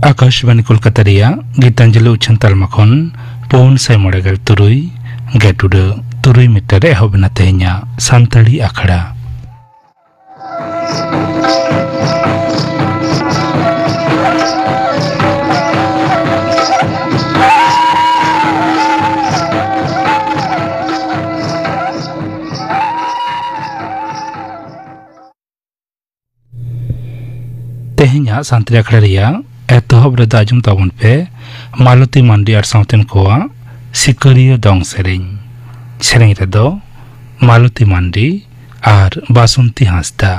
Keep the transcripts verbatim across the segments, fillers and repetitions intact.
ᱟᱠᱟᱥᱵᱟᱱᱤ ᱠᱳᱞᱠᱟᱛᱟ ᱨᱮᱭᱟᱜ ᱜᱤᱛᱟᱧᱡᱚᱞᱤ ᱩᱪᱷᱟᱹᱱ ᱛᱟᱞᱢᱟ ᱠᱷᱚᱱ ᱯᱩᱱ ᱥᱟᱭ ᱢᱚᱬᱮ ᱜᱮᱞ ᱛᱩᱨᱩᱭ ᱜᱮᱴ ᱩᱰᱟᱹ ᱛᱩᱨᱩᱭ ᱢᱤᱴᱟᱨ ᱨᱮ ᱮᱦᱚᱵ ᱮᱱᱟ ᱛᱮᱦᱮᱧᱟᱜ ᱥᱟᱱᱛᱟᱲᱤ ᱟᱠᱷᱲᱟ᱾ ᱛᱮᱦᱮᱧᱟᱜ ᱥᱟᱱᱛᱟᱲᱤ ᱟᱠᱷᱲᱟ ᱨᱮᱭᱟᱜ ᱮᱛᱚᱦᱚᱵ ᱨᱮᱫᱚ ᱟᱸᱡᱚᱢ ᱛᱟᱵᱚᱱ ᱯᱮ ᱢᱟᱞᱚᱛᱤ ᱢᱟᱱᱰᱤ ᱟᱨ ᱥᱟᱶᱛᱮᱱ ᱠᱚᱣᱟᱜ ᱥᱤᱠᱟᱹᱨᱤᱭᱟᱹ ᱫᱚᱝ ᱥᱮᱨᱮᱧ᱾ ᱥᱮᱨᱮᱧ ᱨᱮᱫᱚ ᱢᱟᱞᱚᱛᱤ ᱢᱟᱱᱰᱤ ᱟᱨ ᱵᱟᱥᱚᱱᱛᱤ ᱦᱟᱸᱥᱫᱟ᱾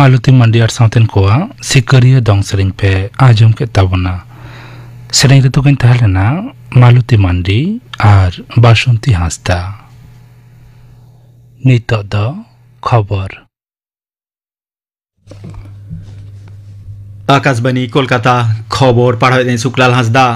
ᱢᱟᱞᱚᱛᱤ ᱢᱟᱱᱰᱤ ᱟᱨ ᱥᱟᱶᱛᱮᱱ ᱠᱚᱣᱟᱜ ᱥᱤᱠᱟᱹᱨᱤᱭᱟᱹ ᱫᱚᱝ ᱥᱮᱨᱮᱧ ᱯᱮ ᱟᱸᱡᱚᱢ ᱠᱮᱫ ᱛᱟᱵᱚᱱᱟ᱾ ᱥᱮᱨᱮᱧ ᱨᱮᱫᱚ ᱠᱤᱱ ᱛᱟᱦᱮᱸ ᱞᱮᱱᱟ ᱢᱟᱞᱚᱛᱤ ᱢᱟᱱᱰᱤ ᱟᱨ ᱵᱟᱥᱚᱱᱛᱤ ᱦᱟᱸᱥᱫᱟ᱾ ᱱᱤᱛᱚᱜ ᱫᱚ ᱠᱷᱚᱵᱚᱨ᱾ ᱟᱠᱟᱥᱵᱟᱱᱤ ᱠᱳᱞᱠᱟᱛᱟ, ᱠᱷᱚᱵᱚᱨ ᱯᱟᱲᱦᱟᱣᱮᱫ ᱟᱹᱧ ᱥᱩᱠᱞᱟᱞ ᱦᱟᱸᱥᱫᱟ᱾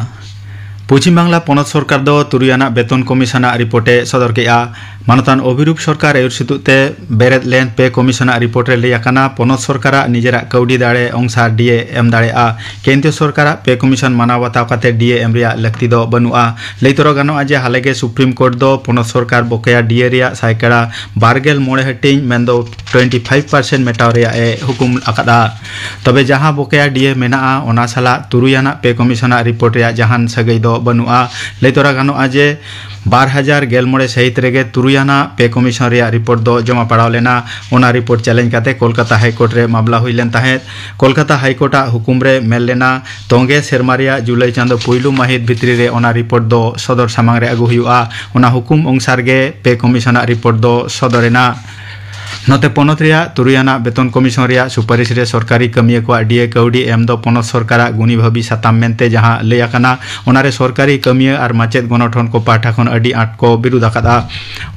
ᱯᱚᱪᱷᱤᱢ ᱵᱟᱝᱞᱟ ᱯᱚᱱᱚᱛ ᱥᱚᱨᱠᱟᱨ ᱫᱚ ᱛᱩᱨᱩᱭ ᱟᱱᱟᱜ ᱵᱮᱛᱚᱱ ᱠᱚᱢᱤᱥᱚᱱᱟᱜ ᱨᱤᱯᱳᱨᱴ ᱮ ᱥᱚᱫᱚᱨ ᱠᱮᱫᱼᱟ᱾ ᱢᱟᱱᱚᱛᱟᱱ ᱚᱵᱷᱤᱨᱩᱯ ᱥᱚᱨᱠᱟᱨ ᱟᱹᱭᱩᱨ ᱥᱩᱛᱩᱜ ᱛᱮ ᱵᱮᱨᱮᱫ ᱞᱮᱱ ᱯᱮ ᱠᱚᱢᱤᱥᱚᱱᱟᱜ ᱨᱤᱯᱳᱨᱴ ᱨᱮ ᱞᱟᱹᱭ ᱟᱠᱟᱱᱟ, ᱯᱚᱱᱚᱛ ᱥᱚᱨᱠᱟᱨᱟᱜ ᱱᱤᱡᱮᱨᱟᱜ ᱠᱟᱹᱣᱰᱤ ᱫᱟᱲᱮ ᱚᱝᱥᱟᱨ ᱰᱤ ᱮ ᱮᱢ ᱫᱟᱲᱮᱭᱟᱜᱼᱟ᱾ ᱠᱮᱱᱫᱨᱤᱭᱚ ᱥᱚᱨᱠᱟᱨᱟᱜ ᱯᱮ ᱠᱚᱢᱤᱥᱚᱱ ᱢᱟᱱᱟᱣ ᱵᱟᱛᱟᱣ ᱠᱟᱛᱮ ᱰᱤ ᱮ ᱮᱢ ᱨᱮᱭᱟᱜ ᱞᱟᱹᱠᱛᱤ ᱫᱚ ᱵᱟᱹᱱᱩᱜᱼᱟ᱾ ᱞᱟᱹᱭ ᱛᱚᱨᱟ ᱜᱟᱱᱚᱜᱼᱟ ᱡᱮ ᱦᱟᱞᱮ ᱜᱮ ᱥᱩᱯᱨᱤᱢ ᱠᱳᱨᱴ ᱫᱚ ᱯᱚᱱᱚᱛ ᱥᱚᱨᱠᱟᱨ ᱵᱚᱠᱮᱭᱟ ᱰᱤ ᱮ ᱨᱮᱭᱟᱜ ᱥᱟᱭᱠᱟᱲᱟ ᱵᱟᱨᱜᱮᱞ ᱢᱚᱬᱮ ᱦᱟᱹᱴᱤᱧ, ᱢᱮᱱᱫᱚ ᱴᱩᱭᱮᱱᱴᱤ ᱯᱷᱟᱭᱤᱵᱷ ᱯᱟᱨᱥᱮᱱᱴ ᱢᱮᱴᱟᱣ ᱨᱮᱭᱟᱜ ᱮ ᱦᱩᱠᱩᱢ ᱟᱠᱟᱫᱼᱟ᱾ ᱛᱚᱵᱮ ᱡᱟᱦᱟᱸ ᱵᱚᱠᱮᱭᱟ ᱰᱤ ᱮ ᱢᱮᱱᱟᱜᱼᱟ, ᱚᱱᱟ ᱥᱟᱞᱟᱜ ᱛᱩᱨᱩᱭ ᱟᱱᱟᱜ ᱯᱮ ᱠᱚᱢᱤᱥᱚᱱᱟᱜ ᱨᱤᱯᱳᱨᱴ ᱨᱮᱭᱟᱜ ᱡᱟᱦᱟᱱ ᱥᱟᱹᱜᱟᱹᱭ ᱫᱚ ᱵᱟᱹᱱᱩᱜᱼᱟ᱾ ᱞᱟᱹᱭ ᱛᱚᱨᱟ ᱜᱟᱱᱚᱜᱼᱟ ᱡᱮ ᱵᱟᱨ ᱦᱟᱡᱟᱨ ᱜᱮᱞ ᱢᱚᱬᱮ ᱥᱟᱹᱦᱤᱛ ᱨᱮᱜᱮ ᱛᱩᱨᱩᱭ ᱟᱱᱟᱜ ᱯᱮ ᱠᱚᱢᱤᱥᱚᱱ ᱨᱮᱭᱟᱜ ᱨᱤᱯᱳᱨᱴ ᱫᱚ ᱡᱚᱢᱟ ᱯᱟᱲᱟᱣ ᱞᱮᱱᱟ᱾ ᱚᱱᱟ ᱨᱤᱯᱳᱨᱴ ᱪᱮᱞᱮᱧᱡᱽ ᱠᱟᱛᱮ ᱠᱳᱞᱠᱟᱛᱟ ᱦᱟᱭ ᱠᱳᱨᱴ ᱨᱮ ᱢᱟᱢᱞᱟ ᱦᱩᱭ ᱞᱮᱱ ᱛᱟᱦᱮᱸᱫ᱾ ᱠᱳᱞᱠᱟᱛᱟ ᱦᱟᱭ ᱠᱳᱨᱴ ᱟᱜ ᱦᱩᱠᱩᱢ ᱨᱮ ᱢᱮᱱ ᱞᱮᱱᱟ, ᱛᱚᱸᱜᱮ ᱥᱮᱨᱢᱟ ᱨᱮᱭᱟᱜ ᱡᱩᱞᱟᱭ ᱪᱟᱸᱫᱚ ᱯᱩᱭᱞᱩ ᱢᱟᱹᱦᱤᱛ ᱵᱷᱤᱛᱨᱤ ᱨᱮ ᱚᱱᱟ ᱨᱤᱯᱳᱨᱴ ᱫᱚ ᱥᱚᱫᱚᱨ ᱥᱟᱢᱟᱝ ᱨᱮ ᱟᱹᱜᱩ ᱦᱩᱭᱩᱜᱼᱟ᱾ ᱚᱱᱟ ᱦᱩᱠᱩᱢ ᱚᱝᱥᱟᱨ ᱜᱮ ᱯᱮ ᱠᱚᱢᱤᱥᱚᱱᱟᱜ ᱨᱤᱯᱳᱨᱴ ᱫᱚ ᱥᱚᱫᱚᱨ ᱮᱱᱟ᱾ ᱱᱚᱛᱮ ᱯᱚᱱᱚᱛ ᱨᱮᱭᱟᱜ ᱛᱩᱨᱩᱭ ᱟᱱᱟᱜ ᱵᱮᱛᱚᱱ ᱠᱚᱢᱤᱥᱚᱱ ᱨᱮᱭᱟᱜ ᱥᱩᱯᱟᱨᱤᱥ ᱨᱮ ᱥᱚᱨᱠᱟᱨᱤ ᱠᱟᱹᱢᱤᱭᱟᱹ ᱠᱚᱣᱟᱜ ᱰᱤ ᱮ ᱠᱟᱹᱣᱰᱤ ᱮᱢ ᱫᱚ ᱯᱚᱱᱚᱛ ᱥᱚᱨᱠᱟᱨᱟᱜ ᱜᱩᱱᱤᱵᱷᱟᱹᱵᱤ ᱥᱟᱛᱟᱢ ᱢᱮᱱᱛᱮ ᱡᱟᱦᱟᱸ ᱞᱟᱹᱭ ᱟᱠᱟᱱᱟ, ᱚᱱᱟᱨᱮ ᱥᱚᱨᱠᱟᱨᱤ ᱠᱟᱹᱢᱤᱭᱟᱹ ᱟᱨ ᱢᱟᱪᱮᱫ ᱜᱚᱱᱚᱴᱷᱚᱱ ᱠᱚ ᱯᱟᱦᱴᱟ ᱠᱷᱚᱱ ᱟᱹᱰᱤ ᱟᱸᱴ ᱠᱚ ᱵᱤᱨᱩᱫᱷ ᱟᱠᱟᱫᱼᱟ᱾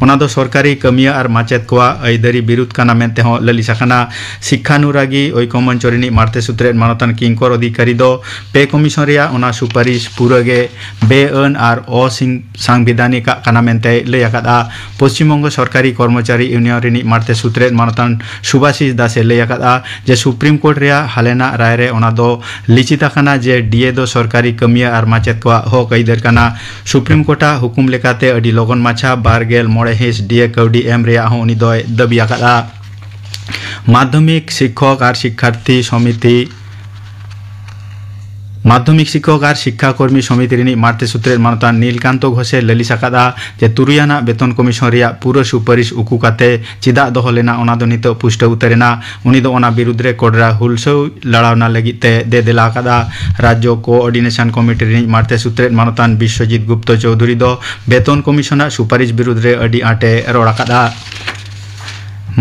ᱚᱱᱟ ᱫᱚ ᱥᱚᱨᱠᱟᱨᱤ ᱠᱟᱹᱢᱤᱭᱟᱹ ᱟᱨ ᱢᱟᱪᱮᱫ ᱠᱚᱣᱟᱜ ᱟᱹᱭᱫᱟᱹᱨᱤ ᱵᱤᱨᱩᱫᱷ ᱠᱟᱱᱟ ᱢᱮᱱᱛᱮ ᱦᱚᱸ ᱞᱟᱹᱞᱤᱥ ᱟᱠᱟᱱᱟ᱾ ᱥᱤᱠᱠᱷᱟᱱᱩᱨᱟᱜᱤ ᱳᱭᱠᱚᱢᱚᱧᱪᱚ ᱨᱤᱱᱤᱡ ᱢᱟᱬᱛᱮ ᱥᱩᱛᱨᱮᱛ ᱢᱟᱱᱚᱛᱟᱱ ᱠᱤᱝᱠᱚᱨ ᱚᱫᱷᱤᱠᱟᱨᱤ ᱫᱚ ᱯᱮ ᱠᱚᱢᱤᱥᱚᱱ ᱨᱮᱭᱟᱜ ᱚᱱᱟ ᱥᱩᱯᱟᱨᱤᱥ ᱯᱩᱨᱟᱹ ᱜᱮ ᱵᱮᱼᱟᱹᱱ ᱟᱨ ᱚᱥᱤᱝ-, ᱥᱟᱝᱵᱤᱫᱷᱟᱱᱤᱠᱟᱜ ᱠᱟᱱᱟ ᱢᱮᱱᱛᱮᱭ ᱞᱟᱹᱭ ᱟᱠᱟᱫᱼᱟ᱾ ᱯᱚᱥᱪᱤᱢ ᱵᱚᱝᱜᱚ ᱥᱚᱨᱠᱟᱨᱤ ᱠᱚᱨᱢᱚᱪᱟᱨᱤ ᱤᱭᱩᱱᱤᱭᱚᱱ ᱨᱤᱱᱤᱡ ᱢᱟᱬᱛᱮ ᱥᱩᱛᱨᱮᱛ ᱢᱟᱱᱚᱛᱟᱱ ᱥᱩᱵᱷᱟᱥᱤᱥ ᱫᱟᱥᱮ ᱞᱟᱹᱭ ᱟᱠᱟᱫᱼᱟ ᱡᱮ ᱥᱩᱯᱨᱤᱢ ᱠᱳᱨᱴ ᱨᱮᱭᱟᱜ ᱦᱟᱞᱮᱱᱟᱜ ᱨᱟᱭ ᱨᱮ ᱚᱱᱟ ᱫᱚ ᱞᱤᱪᱤᱛ ᱟᱠᱟᱱᱟ ᱡᱮ ᱰᱤ ᱮ ᱫᱚ ᱥᱚᱨᱠᱟᱨᱤ ᱠᱟᱹᱢᱤᱭᱟᱹ ᱟᱨ ᱢᱟᱪᱮᱫ ᱠᱚᱣᱟᱜ ᱦᱚᱠ ᱟᱹᱭᱫᱟᱹᱨ ᱠᱟᱱᱟ᱾ ᱥᱩᱯᱨᱤᱢ ᱠᱳᱨᱴ ᱟᱜ ᱦᱩᱠᱩᱢ ᱞᱮᱠᱟᱛᱮ ᱟᱹᱰᱤ ᱞᱚᱜᱚᱱ ᱢᱟᱪᱷᱟ ᱵᱟᱨ ᱜᱮᱞ ᱢᱚᱬᱮ ᱦᱤᱸᱥ ᱰᱤ ᱮ ᱠᱟᱹᱣᱰᱤ ᱮᱢ ᱨᱮᱭᱟᱜ ᱦᱚᱸ ᱩᱱᱤ ᱫᱚᱭ ᱫᱟᱹᱵᱤ ᱟᱠᱟᱫᱼᱟ᱾ ᱢᱟᱫᱽᱫᱷᱚᱢᱤᱠ ᱥᱤᱠᱠᱷᱚᱠ ᱟᱨ ᱥᱤᱠᱠᱷᱟᱨᱛᱷᱤ ᱥᱚᱢᱤᱛᱤ ᱢᱟᱫᱽᱫᱷᱚᱢᱤᱠ ᱥᱤᱠᱠᱷᱚᱠ ᱟᱨ ᱥᱤᱠᱠᱷᱟ ᱠᱚᱨᱢᱤ ᱥᱚᱢᱤᱛᱤ ᱨᱤᱱᱤᱡ ᱢᱟᱬᱛᱮ ᱥᱩᱛᱨᱮᱛ ᱢᱟᱱᱚᱛᱟᱱ ᱱᱤᱞᱠᱟᱱᱛᱚ ᱜᱷᱳᱥᱮ ᱞᱟᱹᱞᱤᱥ ᱟᱠᱟᱫᱼᱟ ᱡᱮ ᱛᱩᱨᱩᱭ ᱟᱱᱟᱜ ᱵᱮᱛᱚᱱ ᱠᱚᱢᱤᱥᱚᱱ ᱨᱮᱭᱟᱜ ᱯᱩᱨᱟᱹ ᱥᱩᱯᱟᱨᱤᱥ ᱩᱠᱩ ᱠᱟᱛᱮ ᱪᱮᱫᱟᱜ ᱫᱚᱦᱚ ᱞᱮᱱᱟ, ᱚᱱᱟ ᱫᱚ ᱱᱤᱛᱚᱜ ᱯᱩᱥᱴᱟᱹᱣ ᱩᱛᱟᱹᱨ ᱮᱱᱟ᱾ ᱩᱱᱤ ᱫᱚ ᱚᱱᱟ ᱵᱤᱨᱩᱫᱽ ᱨᱮ ᱠᱚᱰᱨᱟ ᱦᱩᱞᱥᱟᱹᱣ ᱞᱟᱲᱟᱣᱱᱟ ᱞᱟᱹᱜᱤᱫ ᱛᱮ ᱫᱮᱫᱮᱞᱟ ᱟᱠᱟᱫᱼᱟ᱾ ᱨᱟᱡᱽᱡᱚ ᱠᱳᱚᱨᱰᱤᱱᱮᱥᱚᱱ ᱠᱚᱢᱤᱴᱤ ᱨᱤᱱᱤᱡ ᱢᱟᱬᱛᱮ ᱥᱩᱛᱨᱮᱛ ᱢᱟᱱᱚᱛᱟᱱ ᱵᱤᱥᱥᱚᱡᱤᱛ ᱜᱩᱯᱛᱚ ᱪᱳᱣᱫᱷᱩᱨᱤ ᱫᱚ ᱵᱮᱛᱚᱱ ᱠᱚᱢᱤᱥᱚᱱᱟᱜ ᱥᱩᱯᱟᱨᱤᱥ ᱵᱤᱨᱩᱫᱽ ᱨᱮ ᱟᱹᱰᱤ ᱟᱸᱴᱮ ᱨᱚᱲ ᱟᱠᱟᱫᱼᱟ᱾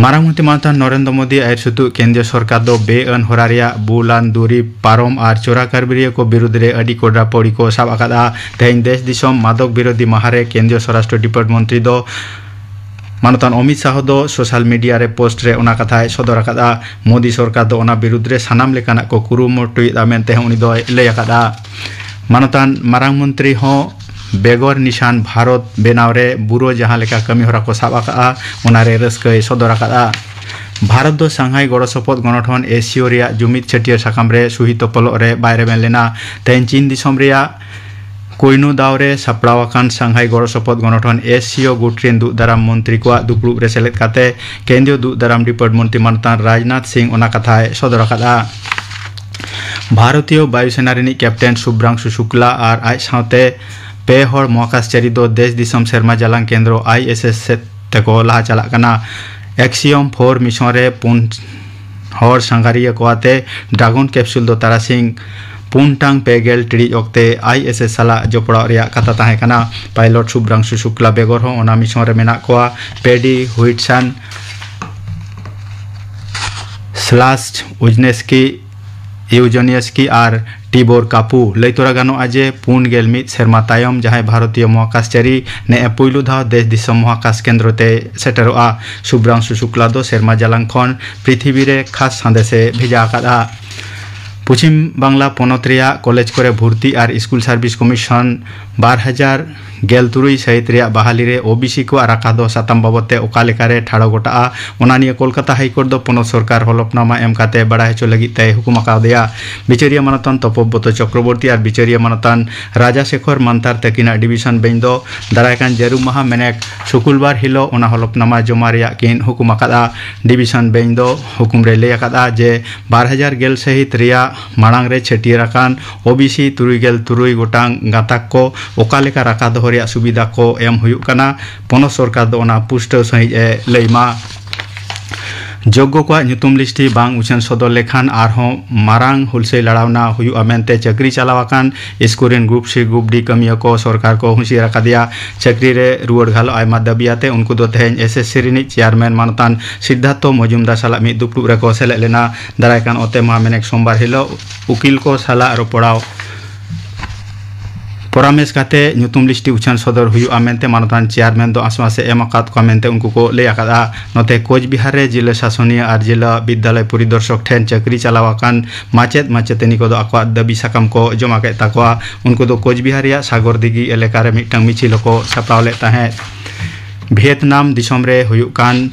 ᱢᱟᱨᱟᱝ ᱢᱚᱱᱛᱨᱤ ᱢᱟᱱᱚᱛᱟᱱ ᱱᱚᱨᱮᱱᱫᱨᱚ ᱢᱳᱫᱤ ᱟᱹᱭᱩᱨ ᱥᱩᱛᱩᱜ ᱠᱮᱱᱫᱨᱤᱭᱚ ᱥᱚᱨᱠᱟᱨ ᱫᱚ ᱵᱮᱼᱟᱹᱱ ᱦᱚᱨᱟ ᱨᱮᱭᱟᱜ ᱵᱩᱞᱟᱱ ᱫᱩᱨᱤᱵ, ᱯᱟᱨᱚᱢ ᱟᱨ ᱪᱳᱨᱟ ᱠᱟᱨᱵᱟᱨᱤᱭᱟᱹ ᱠᱚ ᱵᱤᱨᱩᱫᱽ ᱨᱮ ᱟᱹᱰᱤ ᱠᱚᱰᱟ ᱯᱚᱲᱤ ᱠᱚ ᱥᱟᱵ ᱟᱠᱟᱫᱼᱟ᱾ ᱛᱮᱦᱮᱧ ᱫᱮᱥ ᱫᱤᱥᱚᱢ ᱢᱟᱫᱚᱠ ᱵᱤᱨᱳᱫᱷᱤ ᱢᱟᱦᱟ ᱨᱮ ᱠᱮᱱᱫᱨᱤᱭᱚ ᱥᱚᱨᱟᱥᱴᱨᱚ ᱰᱤᱯᱟᱨᱴ ᱢᱚᱱᱛᱨᱤ ᱫᱚ ᱢᱟᱱᱚᱛᱟᱱ ᱚᱢᱤᱛ ᱥᱟᱦᱚ ᱫᱚ ᱥᱳᱥᱟᱞ ᱢᱤᱰᱤᱭᱟ ᱨᱮ ᱯᱳᱥᱴ ᱨᱮ ᱚᱱᱟ ᱠᱟᱛᱷᱟᱭ ᱥᱚᱫᱚᱨ ᱟᱠᱟᱫᱼᱟ᱾ ᱢᱳᱫᱤ ᱥᱚᱨᱠᱟᱨ ᱫᱚ ᱚᱱᱟ ᱵᱤᱨᱩᱫᱽ ᱨᱮ ᱥᱟᱱᱟᱢ ᱞᱮᱠᱟᱱᱟᱜ ᱠᱚ ᱠᱩᱨᱩᱢᱩᱴᱩᱭᱮᱫᱼᱟ ᱢᱮᱱᱛᱮ ᱦᱚᱸ ᱩᱱᱤ ᱫᱚᱭ ᱞᱟᱹᱭ ᱟᱠᱟᱫᱼᱟ᱾ ᱢᱟᱱᱚᱛᱟᱱ ᱢᱟᱨᱟᱝ ᱢᱚᱱᱛᱨᱤ ᱦᱚᱸ ᱵᱮᱜᱚᱨ ᱱᱤᱥᱟᱱ ᱵᱷᱟᱨᱚᱛ ᱵᱮᱱᱟᱣ ᱨᱮ ᱵᱩᱨᱳ ᱡᱟᱦᱟᱸ ᱞᱮᱠᱟ ᱠᱟᱹᱢᱤ ᱦᱚᱨᱟ ᱠᱚ ᱥᱟᱵ ᱟᱠᱟᱫᱼᱟ, ᱚᱱᱟ ᱨᱮ ᱨᱟᱹᱥᱠᱟᱹᱭ ᱥᱚᱫᱚᱨ ᱟᱠᱟᱫᱼᱟ᱾ ᱵᱷᱟᱨᱚᱛ ᱫᱚ ᱥᱟᱝᱦᱟᱭ ᱜᱚᱲᱚ ᱥᱚᱯᱚᱦᱚᱫ ᱜᱚᱱᱚᱴᱷᱚᱱ, ᱮᱥ ᱥᱤ ᱳ, ᱨᱮᱭᱟᱜ ᱡᱩᱢᱤᱫ ᱪᱷᱟᱹᱴᱭᱟᱹᱨ ᱥᱟᱠᱟᱢ ᱨᱮ ᱥᱩᱦᱤ ᱛᱚᱯᱚᱞᱚᱜ ᱨᱮ ᱵᱟᱭ ᱨᱮᱵᱮᱱ ᱞᱮᱱᱟ᱾ ᱛᱮᱦᱮᱧ ᱪᱤᱱ ᱫᱤᱥᱚᱢ ᱨᱮᱭᱟᱜ ᱠᱳᱭᱱᱩ ᱫᱟᱣ ᱨᱮ ᱥᱟᱯᱲᱟᱣ ᱟᱠᱟᱱ ᱥᱟᱝᱦᱟᱭ ᱜᱚᱲᱚ ᱥᱚᱯᱚᱦᱚᱫ ᱜᱚᱱᱚᱴᱷᱚᱱ, ᱮᱥ ᱥᱤ ᱳ, ᱜᱩᱴ ᱨᱮᱱ ᱫᱩᱜ ᱫᱟᱨᱟᱢ ᱢᱚᱱᱛᱨᱤ ᱠᱚᱣᱟᱜ ᱫᱩᱯᱲᱩᱵ ᱨᱮ ᱥᱮᱞᱮᱫ ᱠᱟᱛᱮ ᱠᱮᱱᱫᱨᱤᱭᱚ ᱫᱩᱜ ᱫᱟᱨᱟᱢ ᱰᱤᱯᱟᱨᱴ ᱢᱚᱱᱛᱨᱤ ᱢᱟᱱᱚᱛᱟᱱ ᱨᱟᱡᱽᱱᱟᱛᱷ ᱥᱤᱝ ᱚᱱᱟ ᱠᱟᱛᱷᱟᱭ ᱥᱚᱫᱚᱨ ᱟᱠᱟᱫᱼᱟ᱾ ᱵᱷᱟᱨᱚᱛᱤᱭᱚ ᱵᱟᱭᱩ ᱥᱮᱱᱟ ᱨᱤᱱᱤᱡ ᱠᱮᱯᱴᱮᱱ ᱥᱩᱵᱷᱨᱟᱝᱥᱩ ᱥᱩᱠᱞᱟ ᱟᱨ ᱟᱡ ᱥᱟᱶᱛᱮ ᱯᱮ ᱦᱚᱲ ᱢᱚᱦᱟᱠᱟᱥᱪᱟᱨᱤ ᱫᱚ ᱫᱮᱥ ᱫᱤᱥᱚᱢ ᱥᱮᱨᱢᱟ ᱡᱟᱞᱟᱝ ᱠᱮᱱᱫᱨᱚ, ᱟᱭ ᱮᱥ ᱮᱥ, ᱥᱮᱫ ᱛᱮᱠᱚ ᱞᱟᱦᱟ ᱪᱟᱞᱟᱜ ᱠᱟᱱᱟ᱾ ᱮᱠᱥᱤᱭᱚᱢ ᱯᱷᱳᱨ ᱢᱤᱥᱚᱱ ᱨᱮ ᱯᱩᱱ ᱦᱚᱲ ᱥᱟᱸᱜᱷᱟᱨᱤᱭᱟᱹ ᱠᱚ ᱟᱛᱮ ᱰᱨᱟᱜᱚᱱ ᱠᱮᱯᱥᱩᱞ ᱫᱚ ᱛᱟᱨᱟᱥᱤᱧ ᱯᱩᱱ ᱴᱟᱲᱟᱝ ᱯᱮ ᱜᱮᱞ ᱴᱤᱲᱤᱡ ᱚᱠᱛᱮ ᱟᱭ ᱮᱥ ᱮᱥ ᱥᱟᱞᱟᱜ ᱡᱚᱯᱲᱟᱣ ᱨᱮᱭᱟᱜ ᱠᱟᱛᱷᱟ ᱛᱟᱦᱮᱸ ᱠᱟᱱᱟ᱾ ᱯᱟᱭᱞᱚᱴ ᱥᱩᱵᱷᱨᱟᱝᱥᱩ ᱥᱩᱠᱞᱟ ᱵᱮᱜᱚᱨ ᱦᱚᱸ ᱚᱱᱟ ᱢᱤᱥᱚᱱ ᱨᱮ ᱢᱮᱱᱟᱜ ᱠᱚᱣᱟ ᱯᱮᱰᱤ ᱦᱩᱭᱤᱴᱥᱟᱱ, ᱥᱞᱟᱥᱴ ᱩᱡᱱᱮᱥᱠᱤ, ᱤᱭᱩᱡᱚᱱᱤᱭᱚᱥᱠᱤ ᱟᱨ ᱴᱤᱵᱳᱨ ᱠᱟᱯᱩ᱾ ᱞᱟᱹᱭ ᱛᱚᱨᱟ ᱜᱟᱱᱚᱜᱼᱟ ᱡᱮ ᱯᱩᱱ ᱜᱮᱞ ᱢᱤᱫ ᱥᱮᱨᱢᱟ ᱛᱟᱭᱚᱢ ᱡᱟᱦᱟᱸᱭ ᱵᱷᱟᱨᱚᱛᱤᱭᱚ ᱢᱚᱦᱟᱠᱟᱥᱪᱟᱨᱤ ᱱᱮᱜᱼᱮ ᱯᱩᱭᱞᱩ ᱫᱷᱟᱣ ᱫᱮᱥ ᱫᱤᱥᱚᱢ ᱢᱚᱦᱟᱠᱟᱥ ᱠᱮᱱᱫᱨᱚ ᱛᱮ ᱥᱮᱴᱮᱨᱚᱜᱼᱟ᱾ ᱥᱩᱵᱷᱨᱟᱝᱥᱩ ᱥᱩᱠᱞᱟ ᱫᱚ ᱥᱮᱨᱢᱟ ᱡᱟᱞᱟᱝ ᱠᱷᱚᱱ ᱯᱨᱤᱛᱷᱤᱵᱤ ᱨᱮ ᱠᱷᱟᱥ ᱥᱟᱸᱫᱮᱥᱮ ᱵᱷᱮᱡᱟ ᱟᱠᱟᱫᱼᱟ᱾ ᱯᱚᱪᱷᱤᱢ ᱵᱟᱝᱞᱟ ᱯᱚᱱᱚᱛ ᱨᱮᱭᱟᱜ ᱠᱚᱞᱮᱡᱽ ᱠᱚᱨᱮ ᱵᱷᱩᱨᱛᱤ ᱟᱨ ᱥᱠᱩᱞ ᱥᱟᱨᱵᱷᱤᱥ ᱠᱚᱢᱤᱥᱚᱱ ᱵᱟᱨ ᱦᱟᱡᱟᱨ ᱜᱮᱞ ᱛᱩᱨᱩᱭ ᱥᱟᱹᱦᱤᱛ ᱨᱮᱭᱟᱜ ᱵᱟᱦᱟᱞᱤ ᱨᱮ ᱳ ᱵᱤ ᱥᱤ ᱠᱚᱣᱟᱜ ᱨᱟᱠᱷᱟ ᱫᱚ ᱥᱟᱛᱟᱢ ᱵᱟᱵᱚᱫ ᱛᱮ ᱚᱠᱟ ᱞᱮᱠᱟᱨᱮ ᱴᱷᱟᱲᱚ ᱜᱚᱴᱟᱜᱼᱟ, ᱚᱱᱟ ᱱᱤᱭᱮ ᱠᱳᱞᱠᱟᱛᱟ ᱦᱟᱭᱠᱳᱨᱴ ᱫᱚ ᱯᱚᱱᱚᱛ ᱥᱚᱨᱠᱟᱨ ᱦᱚᱞᱚᱯᱱᱟᱢᱟ ᱮᱢ ᱠᱟᱛᱮ ᱵᱟᱲᱟᱭ ᱦᱚᱪᱚ ᱞᱟᱹᱜᱤᱫ ᱛᱮᱭ ᱦᱩᱠᱩᱢ ᱟᱠᱟᱣᱫᱮᱭᱟ᱾ ᱵᱤᱪᱟᱹᱨᱤᱭᱟᱹ ᱢᱟᱱᱚᱛᱟᱱ ᱛᱚᱯᱚᱵᱨᱚᱛᱚ ᱪᱚᱠᱨᱚᱵᱚᱨᱛᱤ ᱟᱨ ᱵᱤᱪᱟᱹᱨᱤᱭᱟᱹ ᱢᱟᱱᱚᱛᱟᱱ ᱨᱟᱡᱟ ᱥᱮᱠᱷᱚᱨ ᱢᱟᱱᱛᱟᱨ ᱛᱟᱹᱠᱤᱱᱟᱜ ᱰᱤᱵᱤᱥᱚᱱ ᱵᱮᱧᱪ ᱫᱚ ᱫᱟᱨᱟᱭ ᱠᱟᱱ ᱡᱟᱹᱨᱩᱢ ᱢᱟᱦᱟ ᱢᱮᱱᱮᱠ ᱥᱩᱠᱩᱞᱵᱟᱨ ᱦᱤᱞᱳᱜ ᱚᱱᱟ ᱦᱚᱞᱚᱯᱱᱟᱢᱟ ᱡᱚᱢᱟ ᱨᱮᱭᱟᱜ ᱠᱤᱱ ᱦᱩᱠᱩᱢ ᱟᱠᱟᱫᱼᱟ᱾ ᱰᱤᱵᱤᱥᱚᱱ ᱵᱮᱧᱪ ᱫᱚ ᱦᱩᱠᱩᱢ ᱨᱮ ᱞᱟᱹᱭ ᱟᱠᱟᱫᱼᱟ ᱡᱮ ᱵᱟᱨ ᱦᱟᱡᱟᱨ ᱜᱮᱞ ᱥᱟᱹᱦᱤᱛ ᱨᱮᱭᱟᱜ ᱢᱟᱲᱟᱝ ᱨᱮ ᱪᱷᱟᱹᱴᱭᱟᱹᱨ ᱟᱠᱟᱱ ᱳ ᱵᱤ ᱥᱤ ᱛᱩᱨᱩᱭ ᱜᱮᱞ ᱛᱩᱨᱩᱭ ᱜᱚᱴᱟᱝ ᱜᱟᱸᱛᱟᱠ ᱠᱚ ᱚᱠᱟ ᱞᱮᱠᱟ ᱨᱟᱠᱷᱟ ᱫᱚᱦᱚ ᱨᱮᱭᱟᱜ ᱥᱩᱵᱤᱫᱷᱟ ᱠᱚ ᱮᱢ ᱦᱩᱭᱩᱜ ᱠᱟᱱᱟ, ᱯᱚᱱᱚᱛ ᱥᱚᱨᱠᱟᱨ ᱫᱚ ᱚᱱᱟ ᱯᱩᱥᱴᱟᱹᱣ ᱥᱟᱹᱦᱤᱡ ᱮ ᱞᱟᱹᱭ ᱢᱟ᱾ ᱡᱳᱜᱽᱜᱚ ᱠᱚᱣᱟᱜ ᱧᱩᱛᱩᱢ ᱞᱤᱥᱴᱤ ᱵᱟᱝ ᱩᱪᱷᱟᱹᱱ ᱥᱚᱫᱚᱨ ᱞᱮᱠᱷᱟᱱ ᱟᱨᱦᱚᱸ ᱢᱟᱨᱟᱝ ᱦᱩᱞᱥᱟᱹᱭ ᱞᱟᱲᱟᱣᱱᱟ ᱦᱩᱭᱩᱜᱼᱟ ᱢᱮᱱᱛᱮ ᱪᱟᱹᱠᱨᱤ ᱪᱟᱞᱟᱣ ᱟᱠᱟᱱ ᱥᱠᱩᱞ ᱨᱮᱱ ᱜᱨᱩᱯ ᱥᱤ ᱜᱨᱩᱯ ᱰᱤ ᱠᱟᱹᱢᱤᱭᱟᱹ ᱠᱚ ᱥᱚᱨᱠᱟᱨ ᱠᱚ ᱦᱩᱸᱥᱤᱭᱟᱹᱨ ᱟᱠᱟᱫᱮᱭᱟ᱾ ᱪᱟᱹᱠᱨᱤ ᱨᱮ ᱨᱩᱣᱟᱹᱲ ᱜᱷᱟᱞᱚᱜ ᱟᱭᱢᱟ ᱫᱟᱹᱵᱤ ᱟᱛᱮ ᱩᱱᱠᱩ ᱫᱚ ᱛᱮᱦᱮᱧ ᱮᱥ ᱮᱥ ᱥᱤ ᱨᱤᱱᱤᱡ ᱪᱮᱭᱟᱨᱢᱮᱱ ᱢᱟᱱᱚᱛᱟᱱ ᱥᱤᱫᱽᱫᱷᱟᱨᱛᱷᱚ ᱢᱚᱡᱩᱢᱫᱟᱨ ᱥᱟᱞᱟᱜ ᱢᱤᱫ ᱫᱩᱯᱲᱩᱵ ᱨᱮᱠᱚ ᱥᱮᱞᱮᱫ ᱞᱮᱱᱟ᱾ ᱫᱟᱨᱟᱭ ᱠᱟᱱ ᱚᱛᱮ ᱢᱟᱦᱟ ᱢᱮᱱᱮᱠ ᱥᱳᱢᱵᱟᱨ ᱦᱤᱞᱳᱜ ᱩᱠᱤᱞ ᱠᱚ ᱥᱟᱞᱟᱜ ᱨᱚᱯᱚᱲᱟᱣ ᱯᱚᱨᱟᱢᱮᱥ ᱠᱟᱛᱮ ᱧᱩᱛᱩᱢ ᱞᱤᱥᱴᱤ ᱩᱪᱷᱟᱹᱱ ᱥᱚᱫᱚᱨ ᱦᱩᱭᱩᱜᱼᱟ ᱢᱮᱱᱛᱮ ᱢᱟᱱᱚᱛᱟᱱ ᱪᱮᱭᱟᱨᱢᱮᱱ ᱫᱚ ᱟᱥᱣᱟᱥ ᱮ ᱮᱢ ᱟᱠᱟᱫ ᱠᱚᱣᱟ ᱢᱮᱱᱛᱮ ᱩᱱᱠᱩ ᱠᱚ ᱞᱟᱹᱭ ᱟᱠᱟᱫᱼᱟ᱾ ᱱᱚᱛᱮ ᱠᱳᱪᱵᱤᱦᱟᱨ ᱨᱮ ᱡᱤᱞᱟᱹ ᱥᱟᱥᱚᱱᱤᱭᱟᱹ ᱟᱨ ᱡᱤᱞᱟᱹ ᱵᱤᱫᱽᱫᱟᱞᱚᱭ ᱯᱚᱨᱤᱫᱚᱨᱥᱚᱠ ᱴᱷᱮᱱ ᱪᱟᱹᱠᱨᱤ ᱪᱟᱞᱟᱣ ᱟᱠᱟᱱ ᱢᱟᱪᱮᱫ ᱢᱟᱪᱮᱛᱟᱹᱱᱤ ᱠᱚᱫᱚ ᱟᱠᱚᱣᱟᱜ ᱫᱟᱹᱵᱤ ᱥᱟᱠᱟᱢ ᱠᱚ ᱡᱚᱢᱟ ᱠᱮᱫ ᱛᱟᱠᱚᱣᱟ᱾ ᱩᱱᱠᱩ ᱫᱚ ᱠᱳᱪᱵᱤᱦᱟᱨ ᱨᱮᱭᱟᱜ ᱥᱟᱜᱚᱨ ᱫᱤᱜᱷᱤ ᱮᱞᱟᱠᱟ ᱨᱮ ᱢᱤᱫᱴᱟᱝ ᱢᱤᱪᱷᱤᱞ ᱦᱚᱸᱠᱚ ᱥᱟᱯᱲᱟᱣ ᱞᱮᱫ ᱛᱟᱦᱮᱸᱫ᱾ ᱵᱷᱤᱭᱮᱛᱱᱟᱢ ᱫᱤᱥᱚᱢ ᱨᱮ ᱦᱩᱭᱩᱜ ᱠᱟᱱ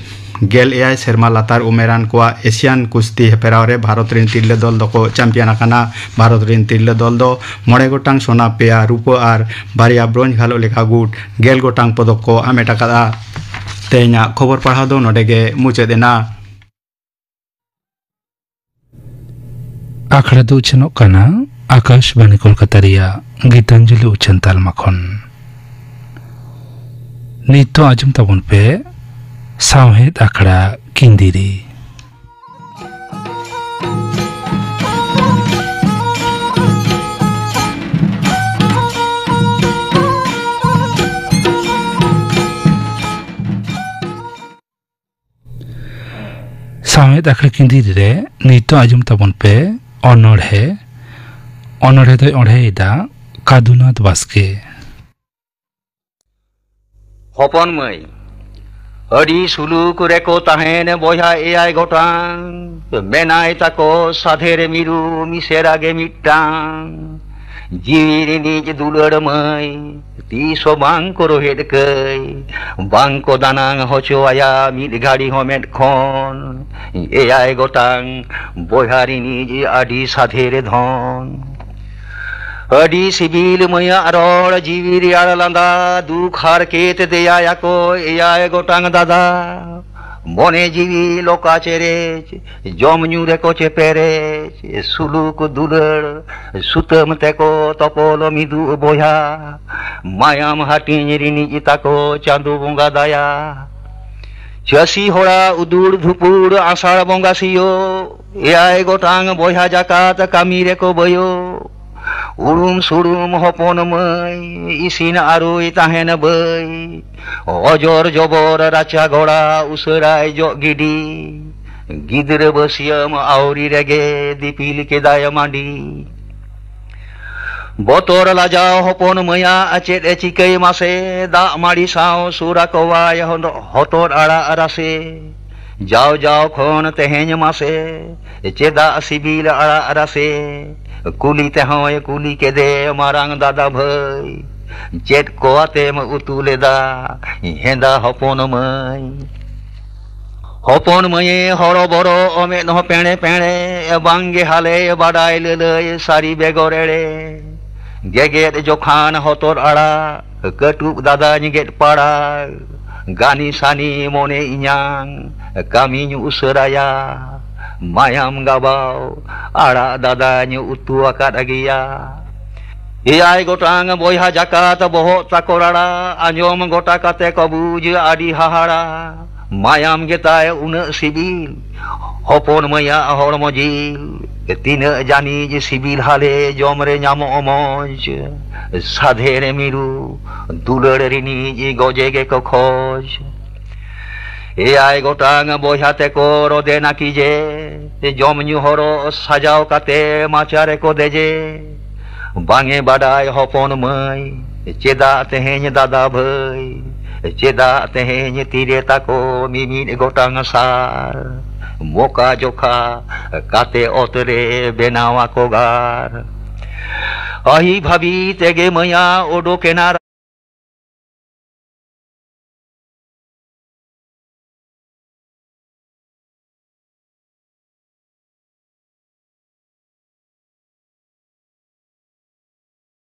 ᱜᱮᱞ ᱮᱭᱟᱭ ᱥᱮᱨᱢᱟ ᱞᱟᱛᱟᱨ ᱩᱢᱮᱨᱟᱱ ᱠᱚᱣᱟᱜ ᱮᱥᱤᱭᱟᱱ ᱠᱩᱥᱛᱤ ᱦᱮᱯᱨᱟᱣ ᱨᱮ ᱵᱷᱟᱨᱚᱛ ᱨᱮᱱ ᱛᱤᱨᱞᱟᱹ ᱫᱚᱞ ᱫᱚᱠᱚ ᱪᱟᱢᱯᱤᱭᱟᱱ ᱟᱠᱟᱱᱟ᱾ ᱵᱷᱟᱨᱚᱛ ᱨᱮᱱ ᱛᱤᱨᱞᱟᱹ ᱫᱚᱞ ᱫᱚ ᱢᱚᱬᱮ ᱜᱚᱴᱟᱝ ᱥᱚᱱᱟ, ᱯᱮᱭᱟ ᱨᱩᱯᱟᱹ ᱟᱨ ᱵᱟᱨᱭᱟ ᱵᱨᱳᱧᱡᱽ ᱜᱷᱟᱞᱚᱜ ᱞᱮᱠᱟ ᱜᱩᱴ ᱜᱮᱞ ᱜᱚᱴᱟᱝ ᱯᱚᱫᱚᱠ ᱠᱚ ᱦᱟᱢᱮᱴ ᱟᱠᱟᱫᱼᱟ᱾ ᱛᱮᱦᱮᱧᱟᱜ ᱠᱷᱚᱵᱚᱨ ᱯᱟᱲᱦᱟᱣ ᱫᱚ ᱱᱚᱰᱮ ᱜᱮ ᱢᱩᱪᱟᱹᱫ ᱮᱱᱟ᱾ ᱟᱠᱷᱲᱟ ᱫᱚ ᱩᱪᱷᱟᱹᱱᱚᱜ ᱠᱟᱱᱟ ᱟᱠᱟᱥᱵᱟᱬᱤ ᱠᱳᱞᱠᱟᱛᱟ ᱨᱮᱭᱟᱜ ᱜᱤᱛᱟᱧᱡᱚᱞᱤ ᱩᱪᱷᱟᱹᱱ ᱛᱟᱞᱢᱟ ᱠᱷᱚᱱ᱾ ᱱᱤᱛ ᱫᱚ ᱟᱸᱡᱚᱢ ᱛᱟᱵᱚᱱ ᱯᱮ ᱥᱟᱶᱦᱮᱫ ᱟᱠᱷᱲᱟ ᱠᱤᱸᱫᱤᱨᱤ᱾ ᱥᱟᱶᱦᱮᱫ ᱟᱠᱷᱲᱟ ᱠᱤᱸᱫᱤᱨᱤ ᱨᱮ ᱱᱤᱛᱚᱜ ᱟᱸᱡᱚᱢ ᱛᱟᱵᱚᱱ ᱯᱮ ᱚᱱᱚᱬᱦᱮ᱾ ᱚᱱᱚᱬᱦᱮ ᱫᱚᱭ ᱚᱬᱦᱮᱭᱮᱫᱟ ᱠᱟᱫᱩᱱᱟᱛᱷ ᱵᱟᱥᱠᱮ᱾ ᱦᱚᱯᱚᱱ ᱢᱟᱹᱭ, ᱟᱹᱰᱤ ᱥᱩᱞᱩᱠ ᱨᱮᱠᱚ ᱛᱟᱦᱮᱱ ᱵᱚᱭᱦᱟ ᱮᱭᱟᱭ ᱜᱚᱴᱟᱝ᱾ ᱢᱮᱱᱟᱭ ᱛᱟᱠᱚ ᱥᱟᱫᱷᱮᱨ ᱢᱤᱨᱩ ᱢᱤᱥᱮᱨᱟ ᱜᱮ ᱢᱤᱫᱴᱟᱝ᱾ ᱡᱤᱣᱤ ᱨᱤᱱᱤᱡ ᱫᱩᱞᱟᱹᱲ ᱢᱟᱹᱭ, ᱛᱤᱥ ᱦᱚᱸ ᱵᱟᱝ ᱠᱚ ᱨᱳᱦᱮᱫ ᱠᱟᱹᱭ, ᱵᱟᱝ ᱠᱚ ᱫᱟᱱᱟᱝ ᱦᱚᱪᱚ ᱟᱭᱟ ᱢᱤᱫ ᱜᱷᱟᱹᱲᱤ ᱦᱚᱸ ᱢᱮᱫ ᱠᱷᱚᱱ᱾ ᱮᱭᱟᱭ ᱜᱚᱴᱟᱝ ᱵᱚᱭᱦᱟ ᱨᱤᱱᱤᱡ ᱟᱹᱰᱤ ᱥᱟᱫᱷᱮᱨ ᱫᱷᱚᱱ᱾ ᱟᱹᱰᱤ ᱥᱤᱵᱤᱞ ᱢᱟᱹᱭᱟᱜ ᱨᱚᱲ, ᱡᱤᱣᱤ ᱨᱮᱭᱟᱲ ᱞᱟᱸᱫᱟ, ᱫᱩᱠ ᱦᱟᱨᱠᱮᱛ ᱫᱮᱭᱟᱭᱟᱠᱚ ᱮᱭᱟᱭ ᱜᱚᱴᱟᱝ ᱫᱟᱫᱟ᱾ ᱢᱚᱱᱮ ᱡᱤᱣᱤ ᱞᱚᱠᱟ ᱪᱮᱨᱮᱡ, ᱡᱚᱢ ᱧᱩ ᱨᱮᱠᱚ ᱪᱮᱯᱮᱨᱮᱡ, ᱥᱩᱞᱩᱠ ᱫᱩᱞᱟᱹᱲ ᱥᱩᱛᱟᱹᱢ ᱛᱮᱠᱚ ᱛᱚᱯᱚᱞ ᱢᱤᱫᱩᱜ ᱵᱚᱭᱦᱟ᱾ ᱢᱟᱭᱟᱢ ᱦᱟᱹᱴᱤᱧ ᱨᱤᱱᱤᱡ ᱛᱟᱠᱚ ᱪᱟᱸᱫᱚ ᱵᱚᱸᱜᱟ ᱫᱟᱭᱟ᱾ ᱪᱟᱹᱥᱤ ᱦᱚᱲᱟᱜ ᱩᱫᱩᱲ ᱫᱷᱩᱯᱩᱲ ᱟᱥᱟᱲ ᱵᱚᱸᱜᱟ ᱥᱤᱭᱳᱜ, ᱮᱭᱟᱭ ᱜᱚᱴᱟᱝ ᱵᱚᱭᱦᱟ ᱡᱟᱠᱟᱛ ᱠᱟᱹᱢᱤ ᱨᱮᱠᱚ ᱵᱟᱹᱭᱳᱜ᱾ ᱩᱲᱩᱢ ᱥᱩᱲᱩᱢ ᱦᱚᱯᱚᱱ ᱢᱟᱹᱭ, ᱤᱥᱤᱱ ᱟᱹᱨᱩᱭ ᱛᱟᱦᱮᱱ ᱵᱟᱹᱭ᱾ ᱚᱡᱚᱨ ᱡᱚᱵᱚᱨ ᱨᱟᱪᱟ ᱜᱚᱲᱟ ᱩᱥᱟᱹᱨᱟᱭ ᱡᱚᱜ ᱜᱤᱰᱤ᱾ ᱜᱤᱫᱽᱨᱟᱹ ᱵᱟᱹᱥᱭᱟᱹᱢ ᱟᱹᱣᱨᱤ ᱨᱮᱜᱮ ᱫᱤᱯᱤᱞ ᱠᱮᱫᱟᱭ ᱢᱟᱹᱰᱤ᱾ ᱵᱚᱛᱚᱨ ᱞᱟᱡᱟᱣ ᱦᱚᱯᱚᱱ ᱢᱟᱹᱭᱟ ᱪᱮᱫ ᱮ ᱪᱤᱠᱟᱹᱭ ᱢᱟᱥᱮ, ᱫᱟᱜ ᱢᱟᱹᱰᱤ ᱥᱟᱶ ᱥᱩᱨ ᱟᱠᱚᱣᱟᱭ ᱦᱚᱱ-, ᱦᱚᱛᱚᱫ ᱟᱲᱟᱜ ᱨᱟᱥᱮ᱾ ᱡᱟᱣ ᱡᱟᱣ ᱠᱷᱚᱱ ᱛᱮᱦᱮᱧ ᱢᱟᱥᱮ, ᱪᱮᱫᱟᱜ ᱥᱤᱵᱤᱞ ᱟᱲᱟᱜ ᱨᱟᱥᱮ? ᱠᱩᱞᱤ ᱛᱮᱦᱚᱸᱭ ᱠᱩᱞᱤ ᱠᱮᱫᱮ ᱢᱟᱨᱟᱝ ᱫᱟᱫᱟ ᱵᱷᱟᱹᱭ, ᱪᱮᱫ ᱠᱚ ᱟᱛᱮᱢ ᱩᱛᱩ ᱞᱮᱫᱟ ᱦᱮᱸᱫᱟ ᱦᱚᱯᱚᱱ ᱢᱟᱹᱭ? ᱦᱚᱯᱚᱱ ᱢᱟᱹᱭᱮ ᱦᱚᱨᱚᱵᱚᱨᱚ ᱢᱮᱫ ᱦᱚᱸ ᱯᱮᱲᱮ ᱯᱮᱲᱮ, ᱵᱟᱝᱜᱮ ᱦᱟᱞᱮ ᱵᱟᱰᱟᱭ ᱞᱟᱹᱞᱟᱹᱭ ᱥᱟᱹᱨᱤ ᱵᱮᱜᱚᱨ ᱮᱲᱮ᱾ ᱜᱮᱜᱮᱫ ᱡᱚᱠᱷᱟᱱ ᱦᱚᱛᱚᱫ ᱟᱲᱟᱜ, ᱠᱟᱹᱴᱩᱵ ᱫᱟᱫᱟᱧ ᱜᱮᱫ ᱯᱟᱲᱟᱜ᱾ ᱜᱟᱱᱤ ᱥᱟᱱᱤ ᱢᱚᱱᱮ ᱤᱧᱟᱝ, ᱠᱟᱹᱢᱤᱧ ᱩᱥᱟᱹᱨᱟᱭᱟ᱾ ᱢᱟᱭᱟᱢ ᱜᱟᱵᱟᱣ ᱟᱲᱟᱜ ᱫᱟᱫᱟᱧ ᱩᱛᱩ ᱟᱠᱟᱫ ᱜᱮᱭᱟ᱾ ᱮᱭᱟᱭ ᱜᱚᱴᱟᱝ ᱵᱚᱭᱦᱟ ᱡᱟᱠᱟᱛ ᱵᱚᱦᱚᱜ ᱛᱟᱠᱚ ᱨᱟᱲᱟ, ᱟᱸᱡᱚᱢ ᱜᱚᱴᱟ ᱠᱟᱛᱮ ᱠᱚ ᱵᱩᱡᱽ ᱟᱹᱰᱤ ᱦᱟᱦᱟᱲᱟ᱾ ᱢᱟᱭᱟᱢ ᱜᱮᱛᱟᱭ ᱩᱱᱟᱹᱜ ᱥᱤᱵᱤᱞ, ᱦᱚᱯᱚᱱ ᱢᱟᱹᱭᱟᱜ ᱦᱚᱲᱢᱚ ᱡᱤᱞ᱾ ᱛᱤᱱᱟᱹᱜ ᱡᱟᱹᱱᱤᱡ ᱥᱤᱵᱤᱞ ᱦᱟᱞᱮ ᱡᱚᱢ ᱨᱮ ᱧᱟᱢᱚᱜ ᱢᱚᱡᱽ, ᱥᱟᱫᱷᱮ ᱨᱮ ᱢᱤᱨᱩ ᱫᱩᱞᱟᱹᱲ ᱨᱤᱱᱤᱡ ᱜᱚᱡᱮ ᱜᱮᱠᱚ ᱠᱷᱚᱡᱽ᱾ ᱮᱭᱟᱭ ᱜᱚᱴᱟᱝ ᱵᱚᱭᱦᱟ ᱛᱮᱠᱚ ᱨᱚᱫᱮ ᱱᱟᱹᱠᱤ ᱡᱮ, ᱡᱚᱢ ᱧᱩ ᱦᱚᱨᱚᱜ ᱥᱟᱡᱟᱣ ᱠᱟᱛᱮ ᱢᱟᱪᱟ ᱨᱮᱠᱚ ᱫᱮᱡᱮ᱾ ᱵᱟᱝᱮ ᱵᱟᱰᱟᱭ ᱦᱚᱯᱚᱱ ᱢᱟᱹᱭ, ᱪᱮᱫᱟᱜ ᱛᱮᱦᱮᱧ ᱫᱟᱫᱟ ᱵᱷᱟᱹᱭ, ᱪᱮᱫᱟᱜ ᱛᱮᱦᱮᱧ ᱛᱤᱨᱮ ᱛᱟᱠᱚ ᱢᱤᱢᱤᱫ ᱜᱚᱴᱟᱝ ᱥᱟᱨ? ᱢᱚᱠᱟ ᱡᱚᱠᱷᱟ ᱠᱟᱛᱮ ᱚᱛ ᱨᱮ ᱵᱮᱱᱟᱣ ᱟᱠᱚ ᱜᱟᱨ᱾ ᱟᱹᱦᱤ ᱵᱷᱟᱵᱤ ᱛᱮᱜᱮ ᱢᱟᱹᱭᱟ ᱚᱰᱚᱠᱮᱱᱟ᱾